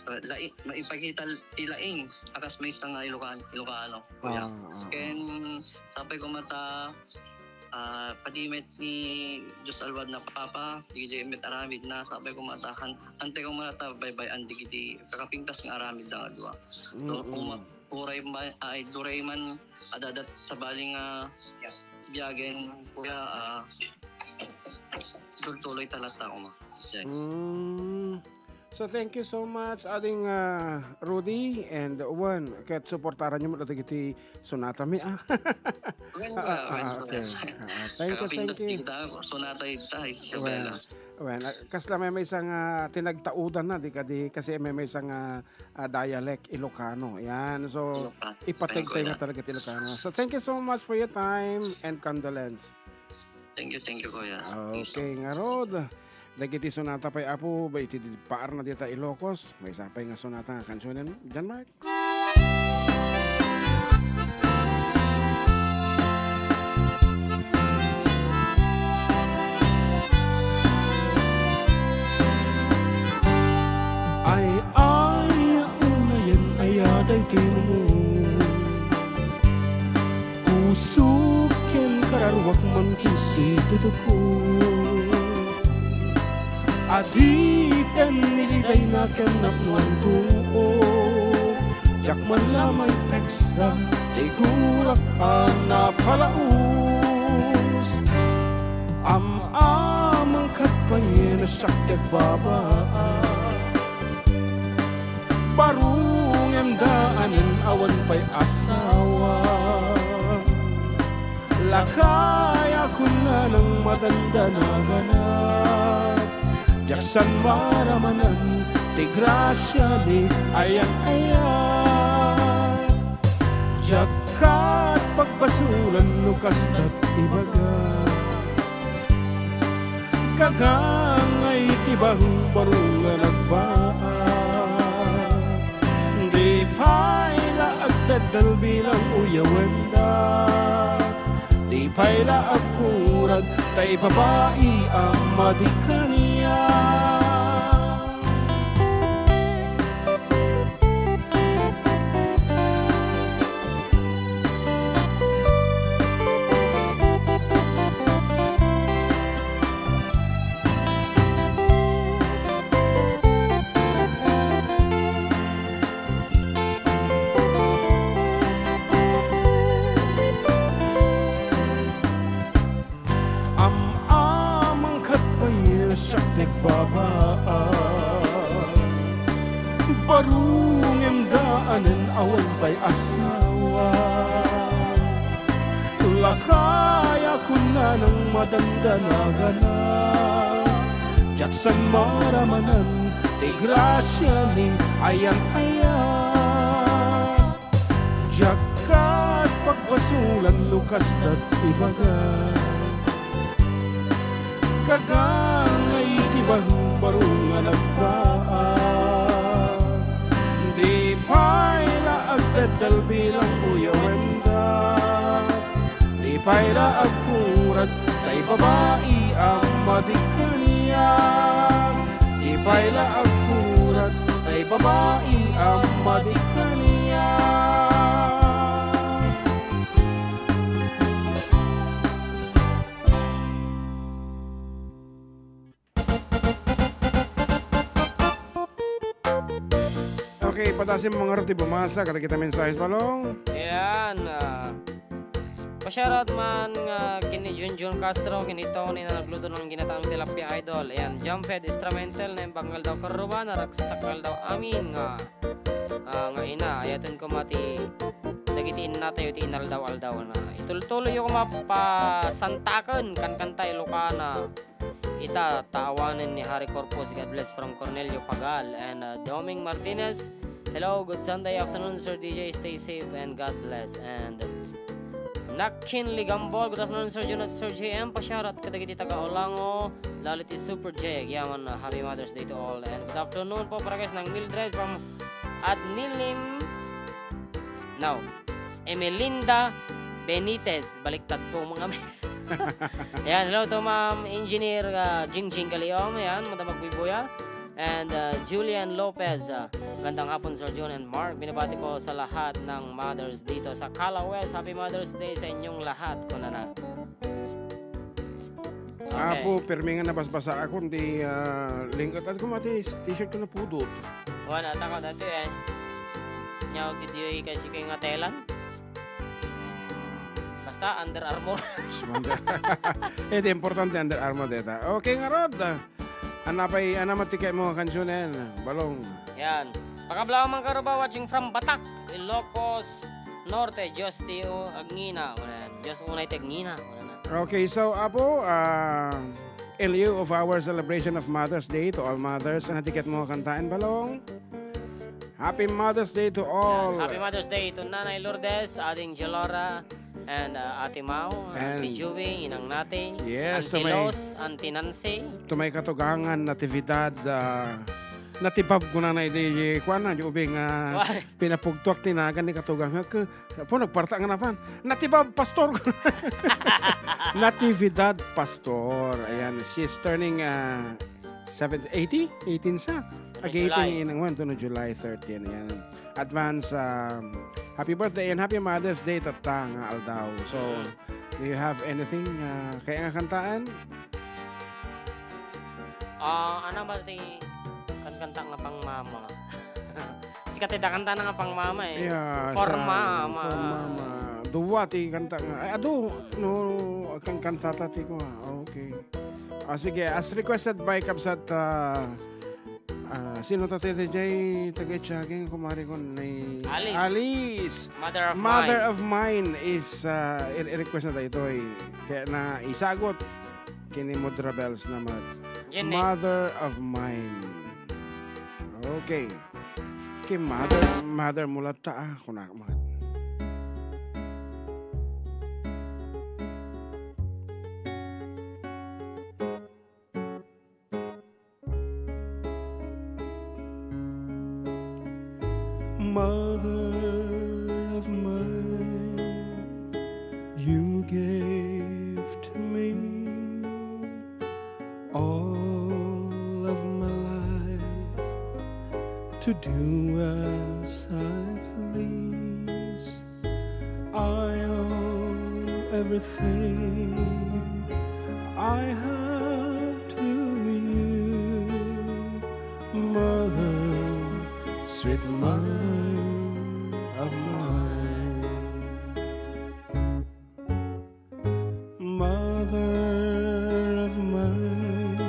uh, lai-, maipakita ti laing a kas maysa nga Ilocan-, Ilocano, kuya. Ah, ah, ah. Ken sapay koma ta, ah, padi met ni Diyos Alwad na Papa, dagiti met aramidna, sapay koma ta han-, hantay koma ta baybay-an dagiti kakapintas nga aramidda nga dua. So, Mm-mm. Kung ma-, uray ma-, ay, duray man, adadat sabali nga biagen, kuya, ah, tultuloy talaga ako, ma. Yes. Mm. So, thank you so much, Ading, ah, Rudy, and Juan, ket suportaranyo met dagiti sonatami, ah. Wen, Ah, ah, wen, ah, okay. Ah, ah. Thank you, thank you. Kakapintas dita, sonata ita, Isabela. Wen, wen, ah, kasla maymaysa nga tinagtaudan na, di kadi, kasi maymaysa nga ah, dialect, Ilocano. Yan. So, Ilocano. Ipateg tayo nga talaga ti Ilocano. So, thank you so much for your time and condolence. Thank you, thank you, kuya. Thank you so much. Okay, ngarud. Dagiti sonata pay, Apo, ba iti di-, paarna dita Ilocos? Maysa pay nga sonata nga kansionen, John Mark? Ay, ay, unayen aya daytoy mo. Pusok ken kararuak man ti situtuko. Adipen nilidayna ken napnoan buok, diak man la maipeksa ti gurak a napalaus. Am-amang ket pay no siak ti agbabaak, baro ngem daanen awan pay asawa. Lakay a kunana nang madandanaganat, diak san maramanan ti grasia ni ayan-ayan. Diak ket pagbasolan no kasta't ibaga. Kagangay ti baro nga nagbaak. Di pay la agdaddal bilang uyawenda. Di pay la agkurad tay babai a madi kaniak. Am-amang ket pay no siak ti agbabaak. Baro ngem daanen awan pay asawa. Lakay a kunana nang madandanaganat, diak san maramanan ti grasia ni ayan-ayan. Diak ket pagbasolan no kasta't ibaga. Kagangay ti baro nga nagbaak. Di pay la agdaddal bilang uyawenda. Di pay la agkurad tay babai a madi kaniak. Di pay la agkurad tay babai a madi kaniak. Okay, padasim mo ngarud ti bumasa kadagiti mensahes, Balong. Ayan, ah, pa-shoutout man nga ken ni Junjun Castro, ken ni Tony nga nagluto ng ginataang tilapia, idol. Ayan, Jump Head Instrumental, Naimbag nga Aldaw Karuba, naragsak nga aldaw amin nga, ah, nga ina. Ayaten koma ti dagiti innatayo ti inaldaw-aldaw na. Itultuloy yo koma pasantaken, kankanta Ilocana. Ita, ta awanen ni Harry Corpus, God bless from Cornelio Pagal and, uh, Doming Martinez. Hello, good Sunday afternoon, Sir D J. Stay safe and God bless. And Nakin Ligambol, good afternoon, Sir Junot, Sir J M. Pa-shoutout kadagiti taga Olango, lalo ti Super J. Yaman, uh, happy Mother's Day to all. And good afternoon po, para guys, nang Mildred from Adnilim. Now, Emelinda Benitez. Baliktad po, mga men. Ayan, hello to Ma'am Engineer, ah, Jingjing Galiong. Ayan, Madam Magbibuya. And, ah, Julian Lopez, ah, gandang hapon, Sir Jun and Mark. Binabati ko sa lahat ng mothers dito sa Cala West. Happy Mother's Day sa inyong lahat, kunana. Okay. Apo, permi nga nabasbasaakon ti, ah, lingkot. At kumati, t-shirt ko napudot. Wala, takot dati eh. Nyaw, did you kasi kayo nga telan? Basta Under Armour. Under-, eh, di importante Under Armour deta. Okay, ngarud. Anapay, anam ti kayat mo nga kansionen, Balong? Yan. Pakablaw man Karuba, watching from Batac, Ilocos Norte. Dios ti u-, agngina. Wala yan. Dios unay ti agngina. Wala na. Okay, so, Apo, ah, in lieu of our celebration of Mother's Day to all mothers, ano ti kayat mo kantaen, Balong? Happy Mother's Day to all. Yan. Happy Mother's Day to Nanay Lourdes, Ading Jolora, and, uh, Ate Mau, Auntie Juby, Inang Nati, yes, Auntie Los, Auntie Nancy. To may katugangan, Natividad, uh, Natibab ko na na idi, kuan na, di ubing, uh, pinapugtuak ti nagan ni katugangan. Apo, nagparta nga napan. Natibab, pastor. Natividad Pastor. Ayan, she's turning, ah, seven, eighty? Eighteen sa. Ag-eighteen July. Inang man, to no July thirteen. Ayan. Advance, um, happy birthday and happy Mother's Day, tatta nga aldaw. So, do you have anything, ah, kaya nga kantaan? Ah, ano ba ti kankanta nga pang mama? Sikat ti dakanta na nga pang mama eh. Yeah, For sa, mama. For mama. Dua ti kanta nga. Ay, adu, no, kankanta ta ti ko. Okay. Ah, sige, as requested by Kabsat, ah, ah, sino ta ti D J taga Itiagueng, kumare ko ni Alice. Alice. Mother of Mother Mine. Of Mine is, ah, i-, i-request na tayo ito eh. Kaya na isagot. Kini Mudra Bells naman. Yan eh. Mother of Mine. Okay. Kay mother, mother mo latta, ah, kunak-, mga Mother of mine, you gave to me all of my life to do as I please. I owe everything I have to you, mother, sweet mother of mine. Mother of mine,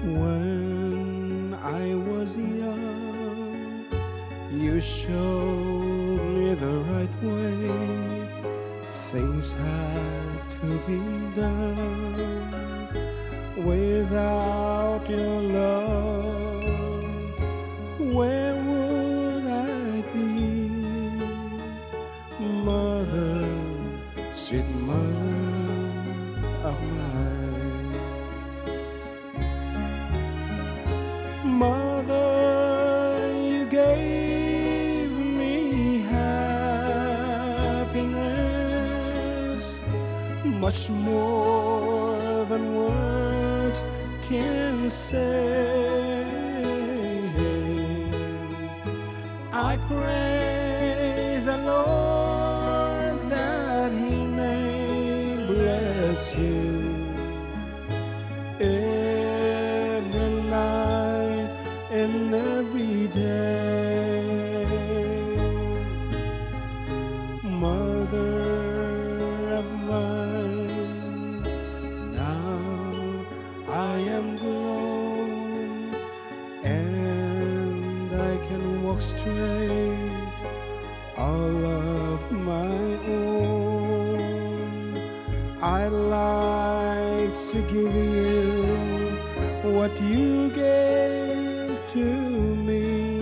when I was young, you showed me the right way. Things had to be done. Without your love, where would I be? Mother, sweet mother of mine. Mother, you gave me happiness, much more than words can say. I pray the Lord that He may bless you every night and every day. Mother of mine, now I am grown and I can walk straight all of my own. I'd like to give you what you gave to me,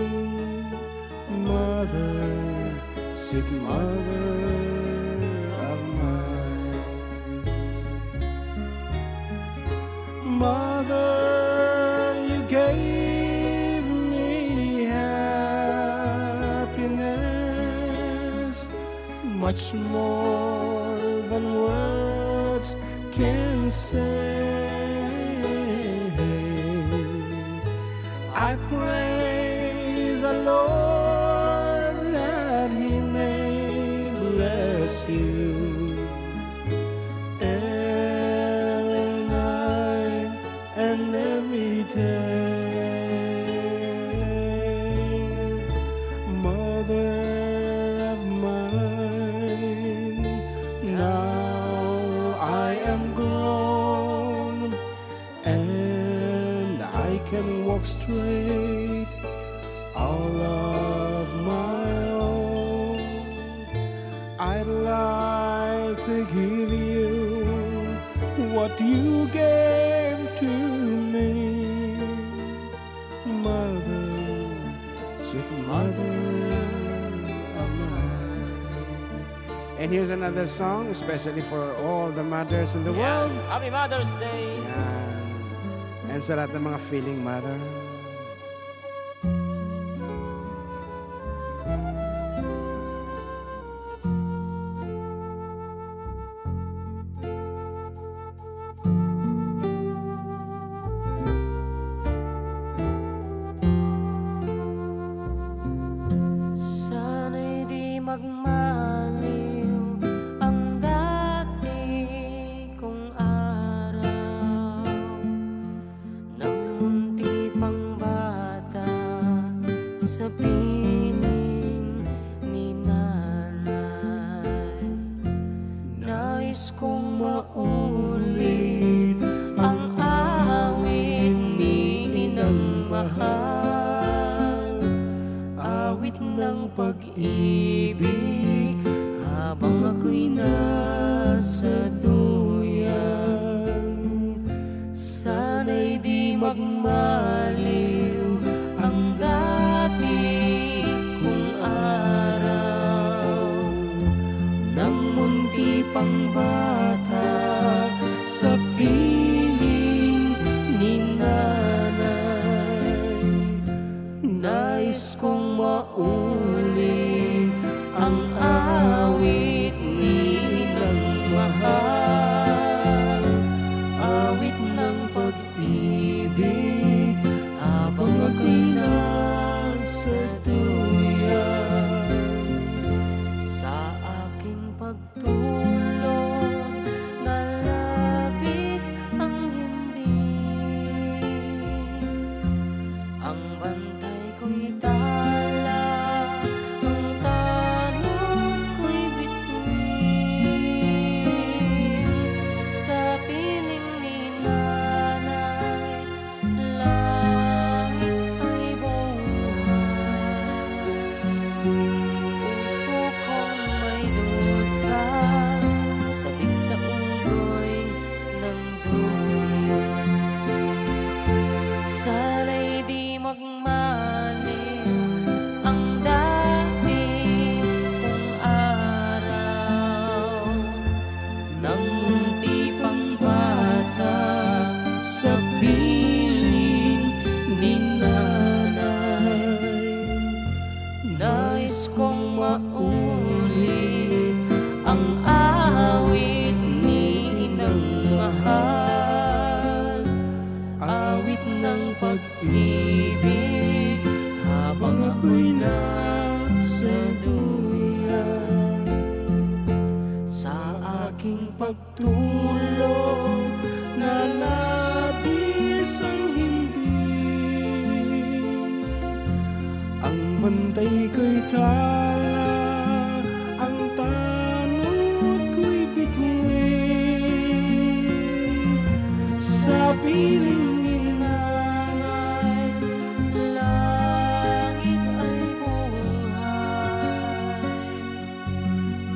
mother, sweet mother of mine. Mother, you gave me happiness, much more than words can say. I pray the Lord that He may bless you every night and every day. Mother of mine, now I am grown and I can walk straight all of my own. I'd like to give you what you gave to me, mother, sweet mother of mine. And here's another song, especially for all the mothers in the world. Happy Mother's Day. Yan. And sa lahat ng mga feeling mother. Sana'y di magmaliw ang dati kong araw. Na pag-ibig habang ako'y nasa duyan. Sana'y di magmaliw ang dati kong araw. Nang munti pang bata sa piling ni nanay, nais kong maulit ang awit ni inang mahal, awit ng pag-ibig habang ako'y nasa duyan. Sa aking pagtulog, nalabis ang himbing. Ang bantay ko'y tala, ang tanod ko'y bituin. Sa piling ni nanay, langit ay buhay. Puso kong may dusa, sabik sa unggoy ng duyan. Sana'y di magmaliw ang dati kong araw. Nang munti pang bata sa piling ni nanay, nais kong maulit ang awit ni inang mahal, awit ng pag-ibig habang ako'y nasa duyan. Sa aking pagtulog, nalabis ang himbing. Ang bantay ko'y tala, ang tanod ko'y bituin. Sa piling ni nanay, langit ay buhay.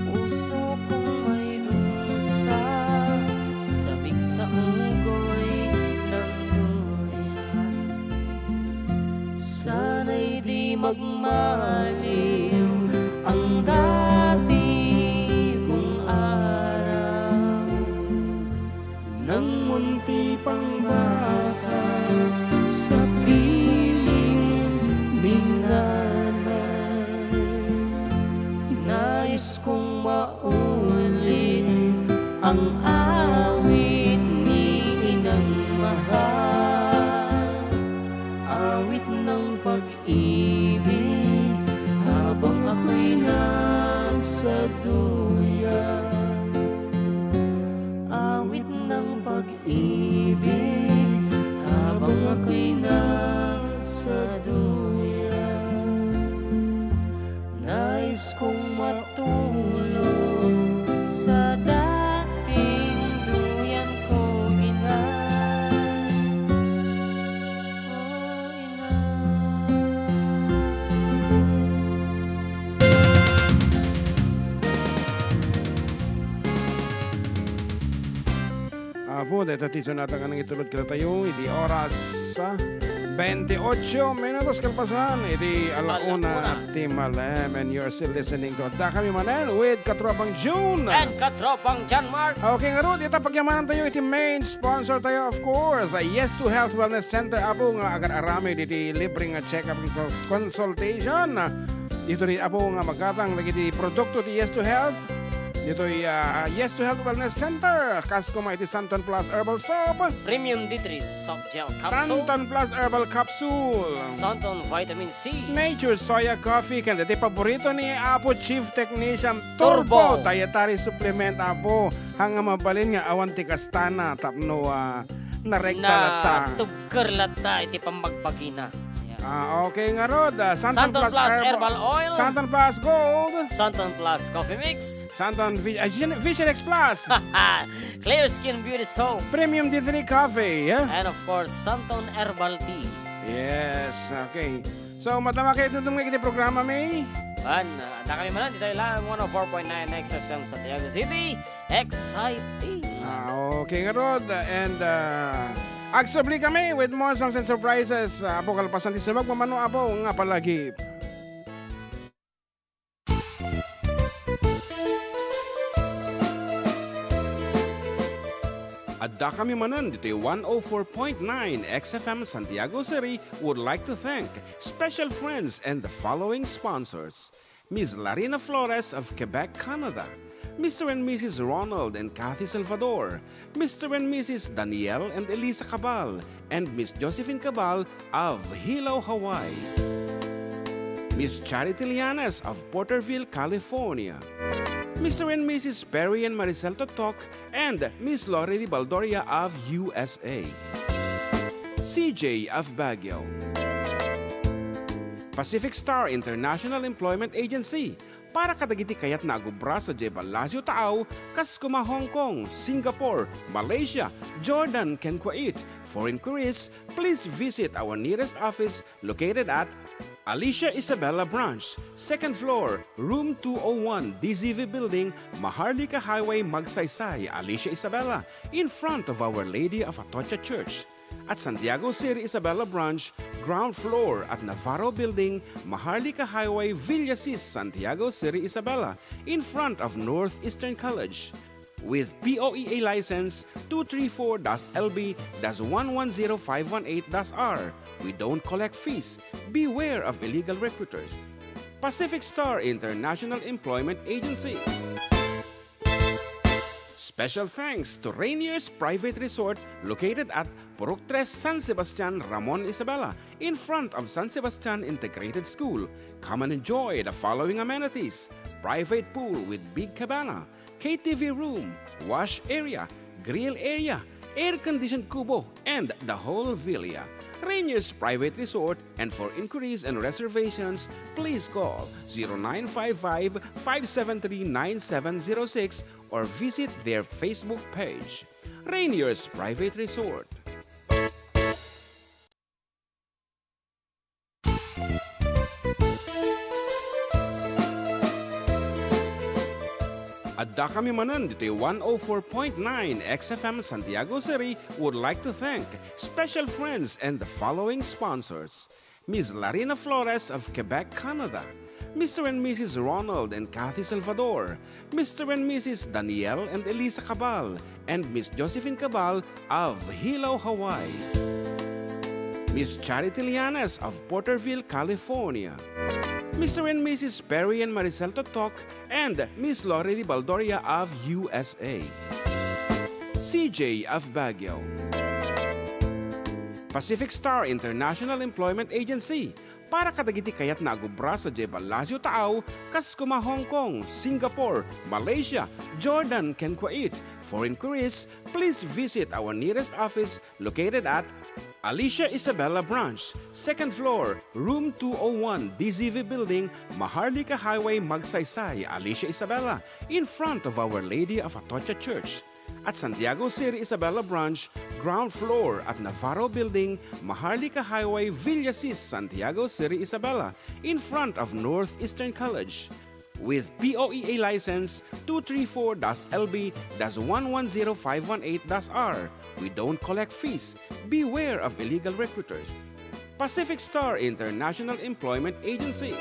Puso kong may dusa, sabik sa unggoy ng duyan. Sana'y di magmaliw ang dati kong araw. Nang munti pang bata sa piling ni nanay, nais kong maulit ang awit ni inang mahal, awit ng pag-ibig habang ako'y nasa duyan. Awit ng pag-ibig habang ako'y nasa duyan. Nais kong matulog sa dating duyan ko, inay. Oh, inay. Apo, dayta ti sonata nga nangitulod kadatayo, idi oras, ah, veintiocho minutos kalpasan, idi ala una. Ala una. Ti malem, and you're still listening to Adda Kami Manen with Katropang June. And Katropang John Mark. Okay, ngarud, ita pagyamanantayo iti main sponsor tayo, of course, ah, Yes to Health Wellness Center, apo, nga agar-aramid iti libre nga check-up and cons-, consultation. Ditoy, apo, nga magatang dagiti produkto ti Yes to Health. Ditoy, ah, Yes to Health Wellness Center. Kas koma iti Santon Plus Herbal Soap. Premium D three Soft Gel Capsule. Santon Plus Herbal Capsule. Santon Vitamin C. Nature Soya Coffee. Ken ditoy paborito ni Apo Chief Technician Turbo. Turbo. Dietary supplement, Apo. Haan nga mabalin nga awan ti kastana tapno, ah, narekta latta. Natubker latta iti pammagbagina. Yan. Ah, okay ngarud, ah, Santon Santon Plus Plus Herbal, Herbal Oil. Santon Plus Gold. Santon Plus Coffee Mix. Santon Vi-, ah, Vision, Vision X Plus. Clear Skin Beauty Soap. Premium D three Coffee, ah. And of course, Santon Herbal Tea. Yes, okay. So, madama kayo itong iti programa, May? Wan, ah, adda kami manen, ditoy lang one oh four point nine X F M Santiago City. Exciting! Ah, okay, ngarud. And, ah, agsubli kami with more songs and surprises. Ah, Apo, kalpasan ti sumagmamano, Apo, nga palagi. Adda kami manen ditoy one oh four point nine X F M Santiago City would like to thank special friends and the following sponsors: Miss Larina Flores of Quebec, Canada, Mister and Missus Ronald and Kathy Salvador, Mister and Missus Daniel and Elisa Cabal, and Miss Josephine Cabal of Hilo, Hawaii, Miss Charity Lianes of Porterville, California, Mister and Missus Perry and Maricel Totok, and Miss Lorely Baldoria of U S A, C J of Baguio, Pacific Star International Employment Agency, para kadagiti kayatna a agubra sadiay Palacio Taaw, kas koma Hong Kong, Singapore, Malaysia, Jordan, ken Kuwait. For inquiries, please visit our nearest office located at Alicia Isabela Branch, second floor, room two oh one, D Z V Building, Maharlika Highway, Magsaysay, Alicia Isabela, in front of Our Lady of Atocha Church. At Santiago City Isabela Branch, ground floor at Navarro Building, Maharlika Highway, Villasis, Santiago City Isabela, in front of Northeastern College. With P O E A license two three four dash L B dash one one zero five one eight dash R, we don't collect fees. Beware of illegal recruiters. Pacific Star International Employment Agency. Special thanks to Rainier's Private Resort, located at Purok Tres, San Sebastian, Ramon Isabela, in front of San Sebastian Integrated School. Come and enjoy the following amenities: private pool with big cabana, K T V room, wash area, grill area, air-conditioned kubo, and the whole villa. Rainier's Private Resort, and for inquiries and reservations, please call zero nine five five, five seven three, nine seven zero six or visit their Facebook page. Rainier's Private Resort. Adda kami manen ditoy one oh four point nine X F M Santiago City would like to thank special friends and the following sponsors: Miss Larina Flores of Quebec, Canada, Mister and Missus Ronald and Kathy Salvador, Mister and Missus Daniel and Elisa Cabal, and Miss Josephine Cabal of Hilo, Hawaii, Miss Charity Lianes of Porterville, California, Mister and Missus Perry and Maricel Totok, and Miss Lorely Baldoria of U S A, C J of Baguio, Pacific Star International Employment Agency, para kadagiti kayatna a gubra sadiay Palacio Taaw, kas koma Hong Kong, Singapore, Malaysia, Jordan, ken Kuwait. For inquiries, please visit our nearest office located at Alicia Isabela Branch, second floor, room two oh one, D Z V Building, Maharlika Highway, Magsaysay, Alicia Isabela, in front of Our Lady of Atocha Church. At Santiago City Isabela Branch, ground floor at Navarro Building, Maharlika Highway, Villasis, Santiago City Isabela, in front of Northeastern College. With P O E A license two three four dash L B dash one one zero five one eight dash R, we don't collect fees. Beware of illegal recruiters. Pacific Star International Employment Agency.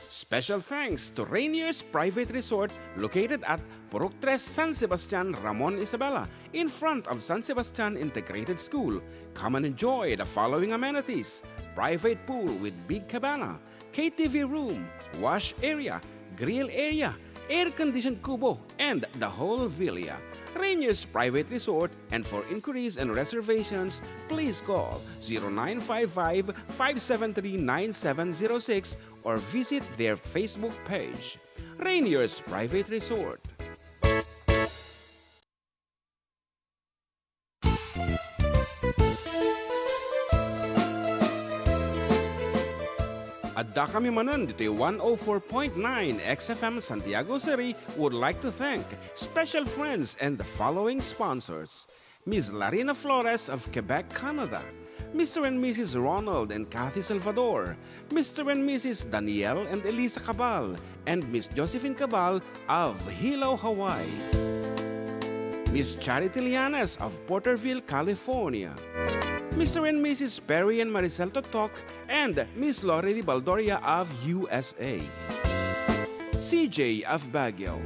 Special thanks to Rainier's Private Resort, located at Purok Tres, San Sebastian, Ramon Isabela, in front of San Sebastian Integrated School. Come and enjoy the following amenities: private pool with big cabana, K T V room, wash area, grill area, air-conditioned kubo, and the whole villa. Rainier's Private Resort, and for inquiries and reservations, please call zero nine five five, five seven three, nine seven zero six or visit their Facebook page, Rainier's Private Resort. Adda kami manen ditoy one oh four point nine X F M Santiago City would like to thank special friends and the following sponsors: Miss Larina Flores of Quebec, Canada, Mister and Missus Ronald and Kathy Salvador, Mister and Missus Daniel and Elisa Cabal, and Miss Josephine Cabal of Hilo, Hawaii. Miss Charity Lianes of Porterville, California. Mister and Missus Perry and Maricel Totok and Miss Lori Baldoria of U S A. C J of Baguio.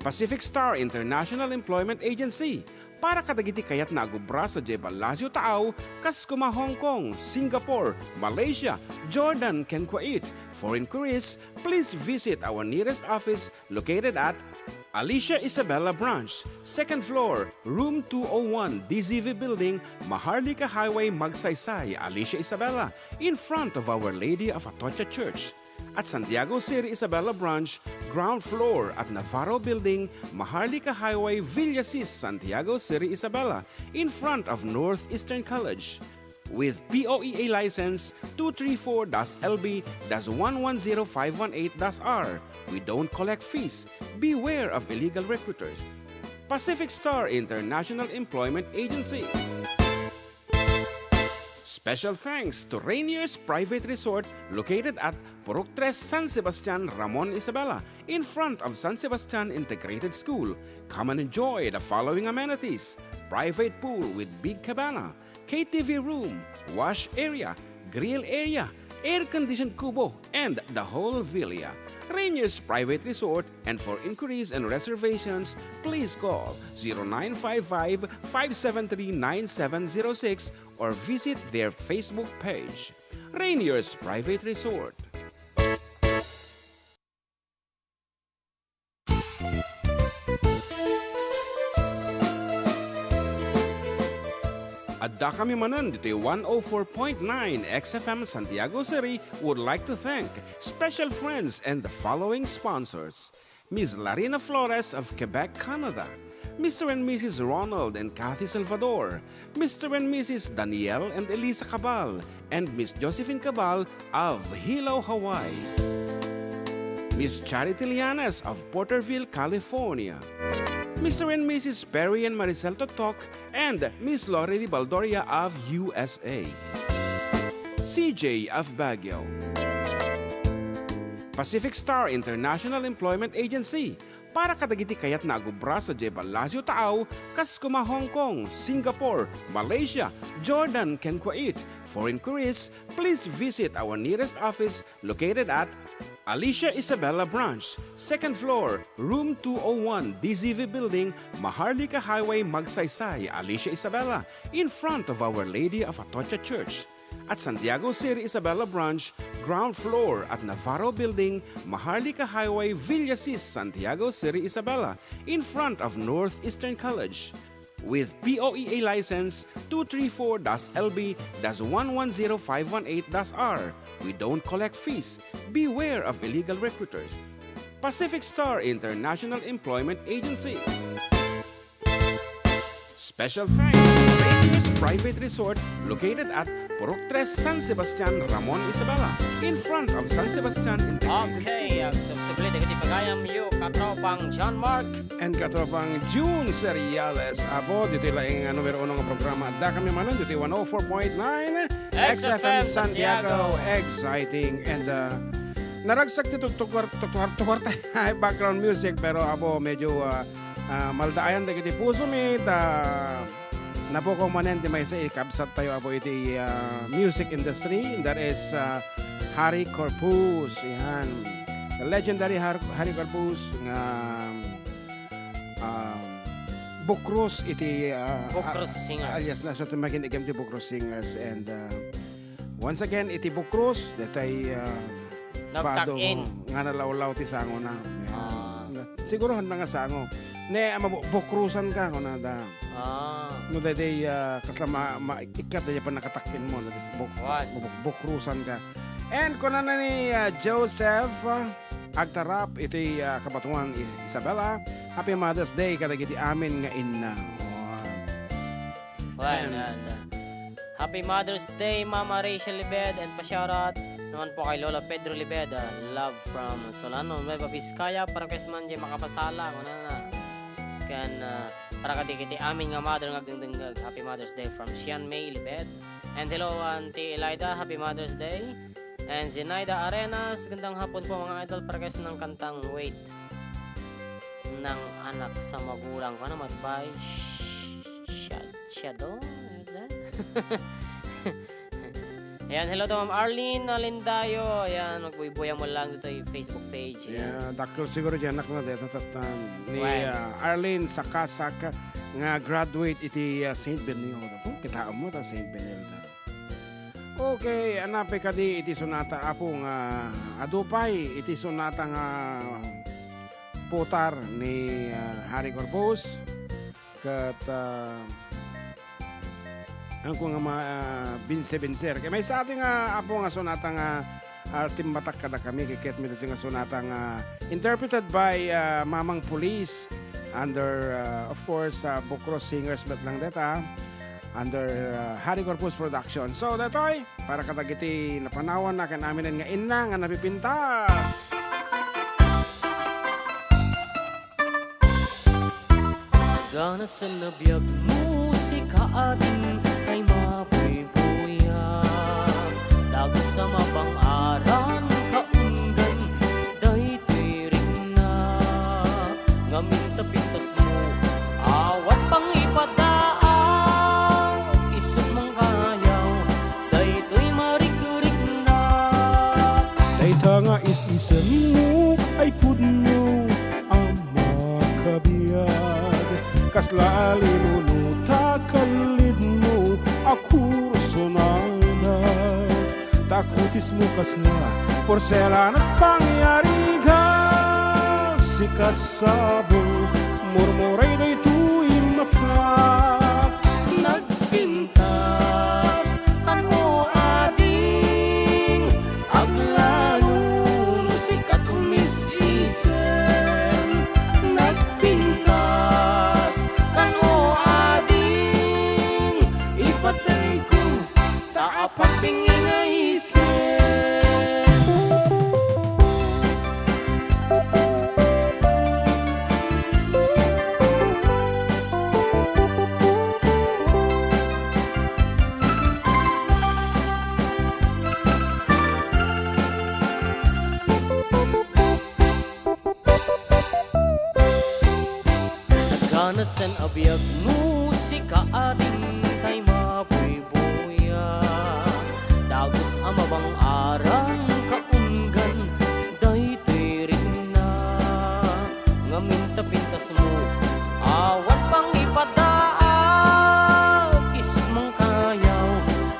Pacific Star International Employment Agency, para kadagiti kayatna a agubra sadiay Palacio Taaw, kas kuma Hong Kong, Singapore, Malaysia, Jordan, ken Kuwait. For inquiries, please visit our nearest office located at Alicia Isabela Branch, second floor, room two oh one, D Z V Building, Maharlika Highway, Magsaysay, Alicia Isabela, in front of Our Lady of Atocha Church. At Santiago City Isabela Branch, ground floor at Navarro Building, Maharlika Highway, Villasis, Santiago City Isabela, in front of Northeastern College. With P O E A license two three four dash L B dash one one zero five one eight dash R, we don't collect fees. Beware of illegal recruiters. Pacific Star International Employment Agency. Special thanks to Rainier's Private Resort, located at Purok Tres, San Sebastian, Ramon Isabela, in front of San Sebastian Integrated School. Come and enjoy the following amenities: private pool with big cabana, K T V room, wash area, grill area, air-conditioned kubo, and the whole villa. Rainier's Private Resort, and for inquiries and reservations, please call zero nine five five, five seven three, nine seven zero six or visit their Facebook page. Rainier's Private Resort. Addakami manen ditoy one oh four point nine X F M Santiago City would like to thank special friends and the following sponsors: Miss Larina Flores of Quebec, Canada, Mister and Missus Ronald and Kathy Salvador, Mister and Missus Daniel and Elisa Cabal, and Miss Josephine Cabal of Hilo, Hawaii, Miss Charity Lianes of Porterville, California, Mister and Missus Perry and Maricel Totok, and Miss Lorely Baldoria of U S A, C J of Baguio, Pacific Star International Employment Agency, para kadagiti kayat nga agubra sadiay Palacio Taaw, kas kuma Hong Kong, Singapore, Malaysia, Jordan, ken Kuwait. For inquiries, please visit our nearest office located at Alicia Isabela Branch, second floor, room two oh one, D Z V Building, Maharlika Highway, Magsaysay, Alicia Isabela, in front of Our Lady of Atocha Church. At Santiago City Isabela Branch, ground floor at Navarro Building, Maharlika Highway, Villasis, Santiago City Isabela, in front of Northeastern College. With P O E A license two three four dash L B dash one one zero five one eight dash R, we don't collect fees. Beware of illegal recruiters. Pacific Star International Employment Agency. Special thanks to Rangers Private Resort, located at Purok Tres, San Sebastian, Ramon Isabela, in front of San Sebastian Integrated School. Okay, agsubsubli dagiti pagayamyo, katropang John Mark. And katropang June Seriales. Apo, ditoy laeng nga numero uno nga programa. Addakami manen ditoy one oh four point nine X F M Santiago. Exciting. And, uh, naragsak ti tuktukwar-, tuktukwar-, tukwarta background music, pero, apo, medyo, uh, ah, maldaayan dagiti pusomi, ta napukaw manen ti maysa ikabsattayo, apo, iti, ah, music industry. That is, ah, Harry Corpus. Yan. The legendary Har-, Harry Corpus nga, ah, Bukros iti, ah, Bukros ah, Singers. Alias na sa tumakin igam ti Bukros Singers. And, ah, once again, iti Bukros, detay, ah, Nagtak-in. Pado, nga nalawlaw ti sangona. Ah. Na-, siguro, handa nga sango. Ne, ama, bu-, bukrusan ka, kunada. Ah. No, dayday, ah, kasla ma-, ma-, ikkat, dayday pa nakatak-in mo, dayday buk-, What? Buk-, bukrusan ka. And kunana ni, ah, Joseph, ah, Agtarap, iti, ah, kabatuan I-, Isabela, Happy Mother's Day kadagiti amin nga inna. Oh. Well, Ayan. Yan, yan. Happy Mother's Day, Mama Rachel Libed, and pa-shoutout naman po kay Lola Pedro Libed, ah, love from Solano, Nueva Vizcaya, para Christmas di makapasala, kunana. ken, ah, para kadagiti amin nga mother nga agdengdengngeg, happy Mother's Day from Sian May Libed. And hello, Auntie Elida, happy Mother's Day. And Zenaida Arenas, gandang hapon po, mga idol, para kayo ng kantang Wait ng Anak sa Magulang. Ano, mat by Sh-, Sh-, Shadow? Is that? Ayan, hello to Ma'am Arlene Alindayo. Ayan, magbuybuya mo lang dito yung Facebook page. Ayan. Yeah, dakkel siguro diyan, anak, no, dito, tatan. Ni, Right. ah, Arlene Sakasaka nga graduate iti, ah, Saint Benilde. Oh, kita mo ta Saint Benilde. Okay, ania pay kadi iti sonata, Apo, nga adu pay iti sonata nga putar ni, ah, Harry Corpus ket, ah, angko nga ma-, ah, binse-binser. Kay maysa ati nga, Apo, nga sonata nga, ah, timmatak kadakami, ket ket mi ditoy nga sonata nga interpreted by, ah, Mamang Police under, ah, of course, ah, Bukros Singers met lang deta. Under, uh, Harry Corpus Production. So, daytoy, para kadagiti napanawan na ken aminen nga inna nga napipintas. Ganasen a biag, musika, ading tay mabuybuya. Dagus a mabang-aran kaunggan, daytoy rikna. Ngamin ta pintasmo, awan pangipadaag, isut' mangkayaw, daytoy marikrikna. Dayta nga is-isenmo ay pudno a makabiag, kasla a linunot a kallidmo a kursunada. Ta kutismo kasla porselan a pangyarigak, sikat sabong, murmuray daytoy mata. Nagpintas kan o ading, aglalo no sikat umis-isen. Nagpintas kan o ading, ipatayko ta apan pingngin nga isip. Naganasen a biag, musika, ading tay mabuybuya. Dagus a mabang-aran kaunggan, daytoy rikna. Ngamin ta pintasmo, awan pangipadaag, isut' mangkayaw,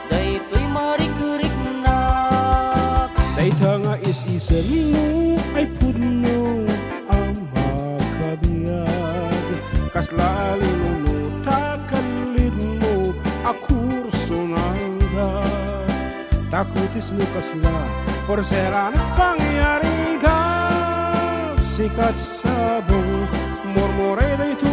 daytoy marikriknak. Dayta nga is-isenmo ay pudno a makabiag. Kasla a linunot a kallidmo a kursunada. Ta kutismo kasla porselan a pangyarigak, sikat sabong, murmuray daytoy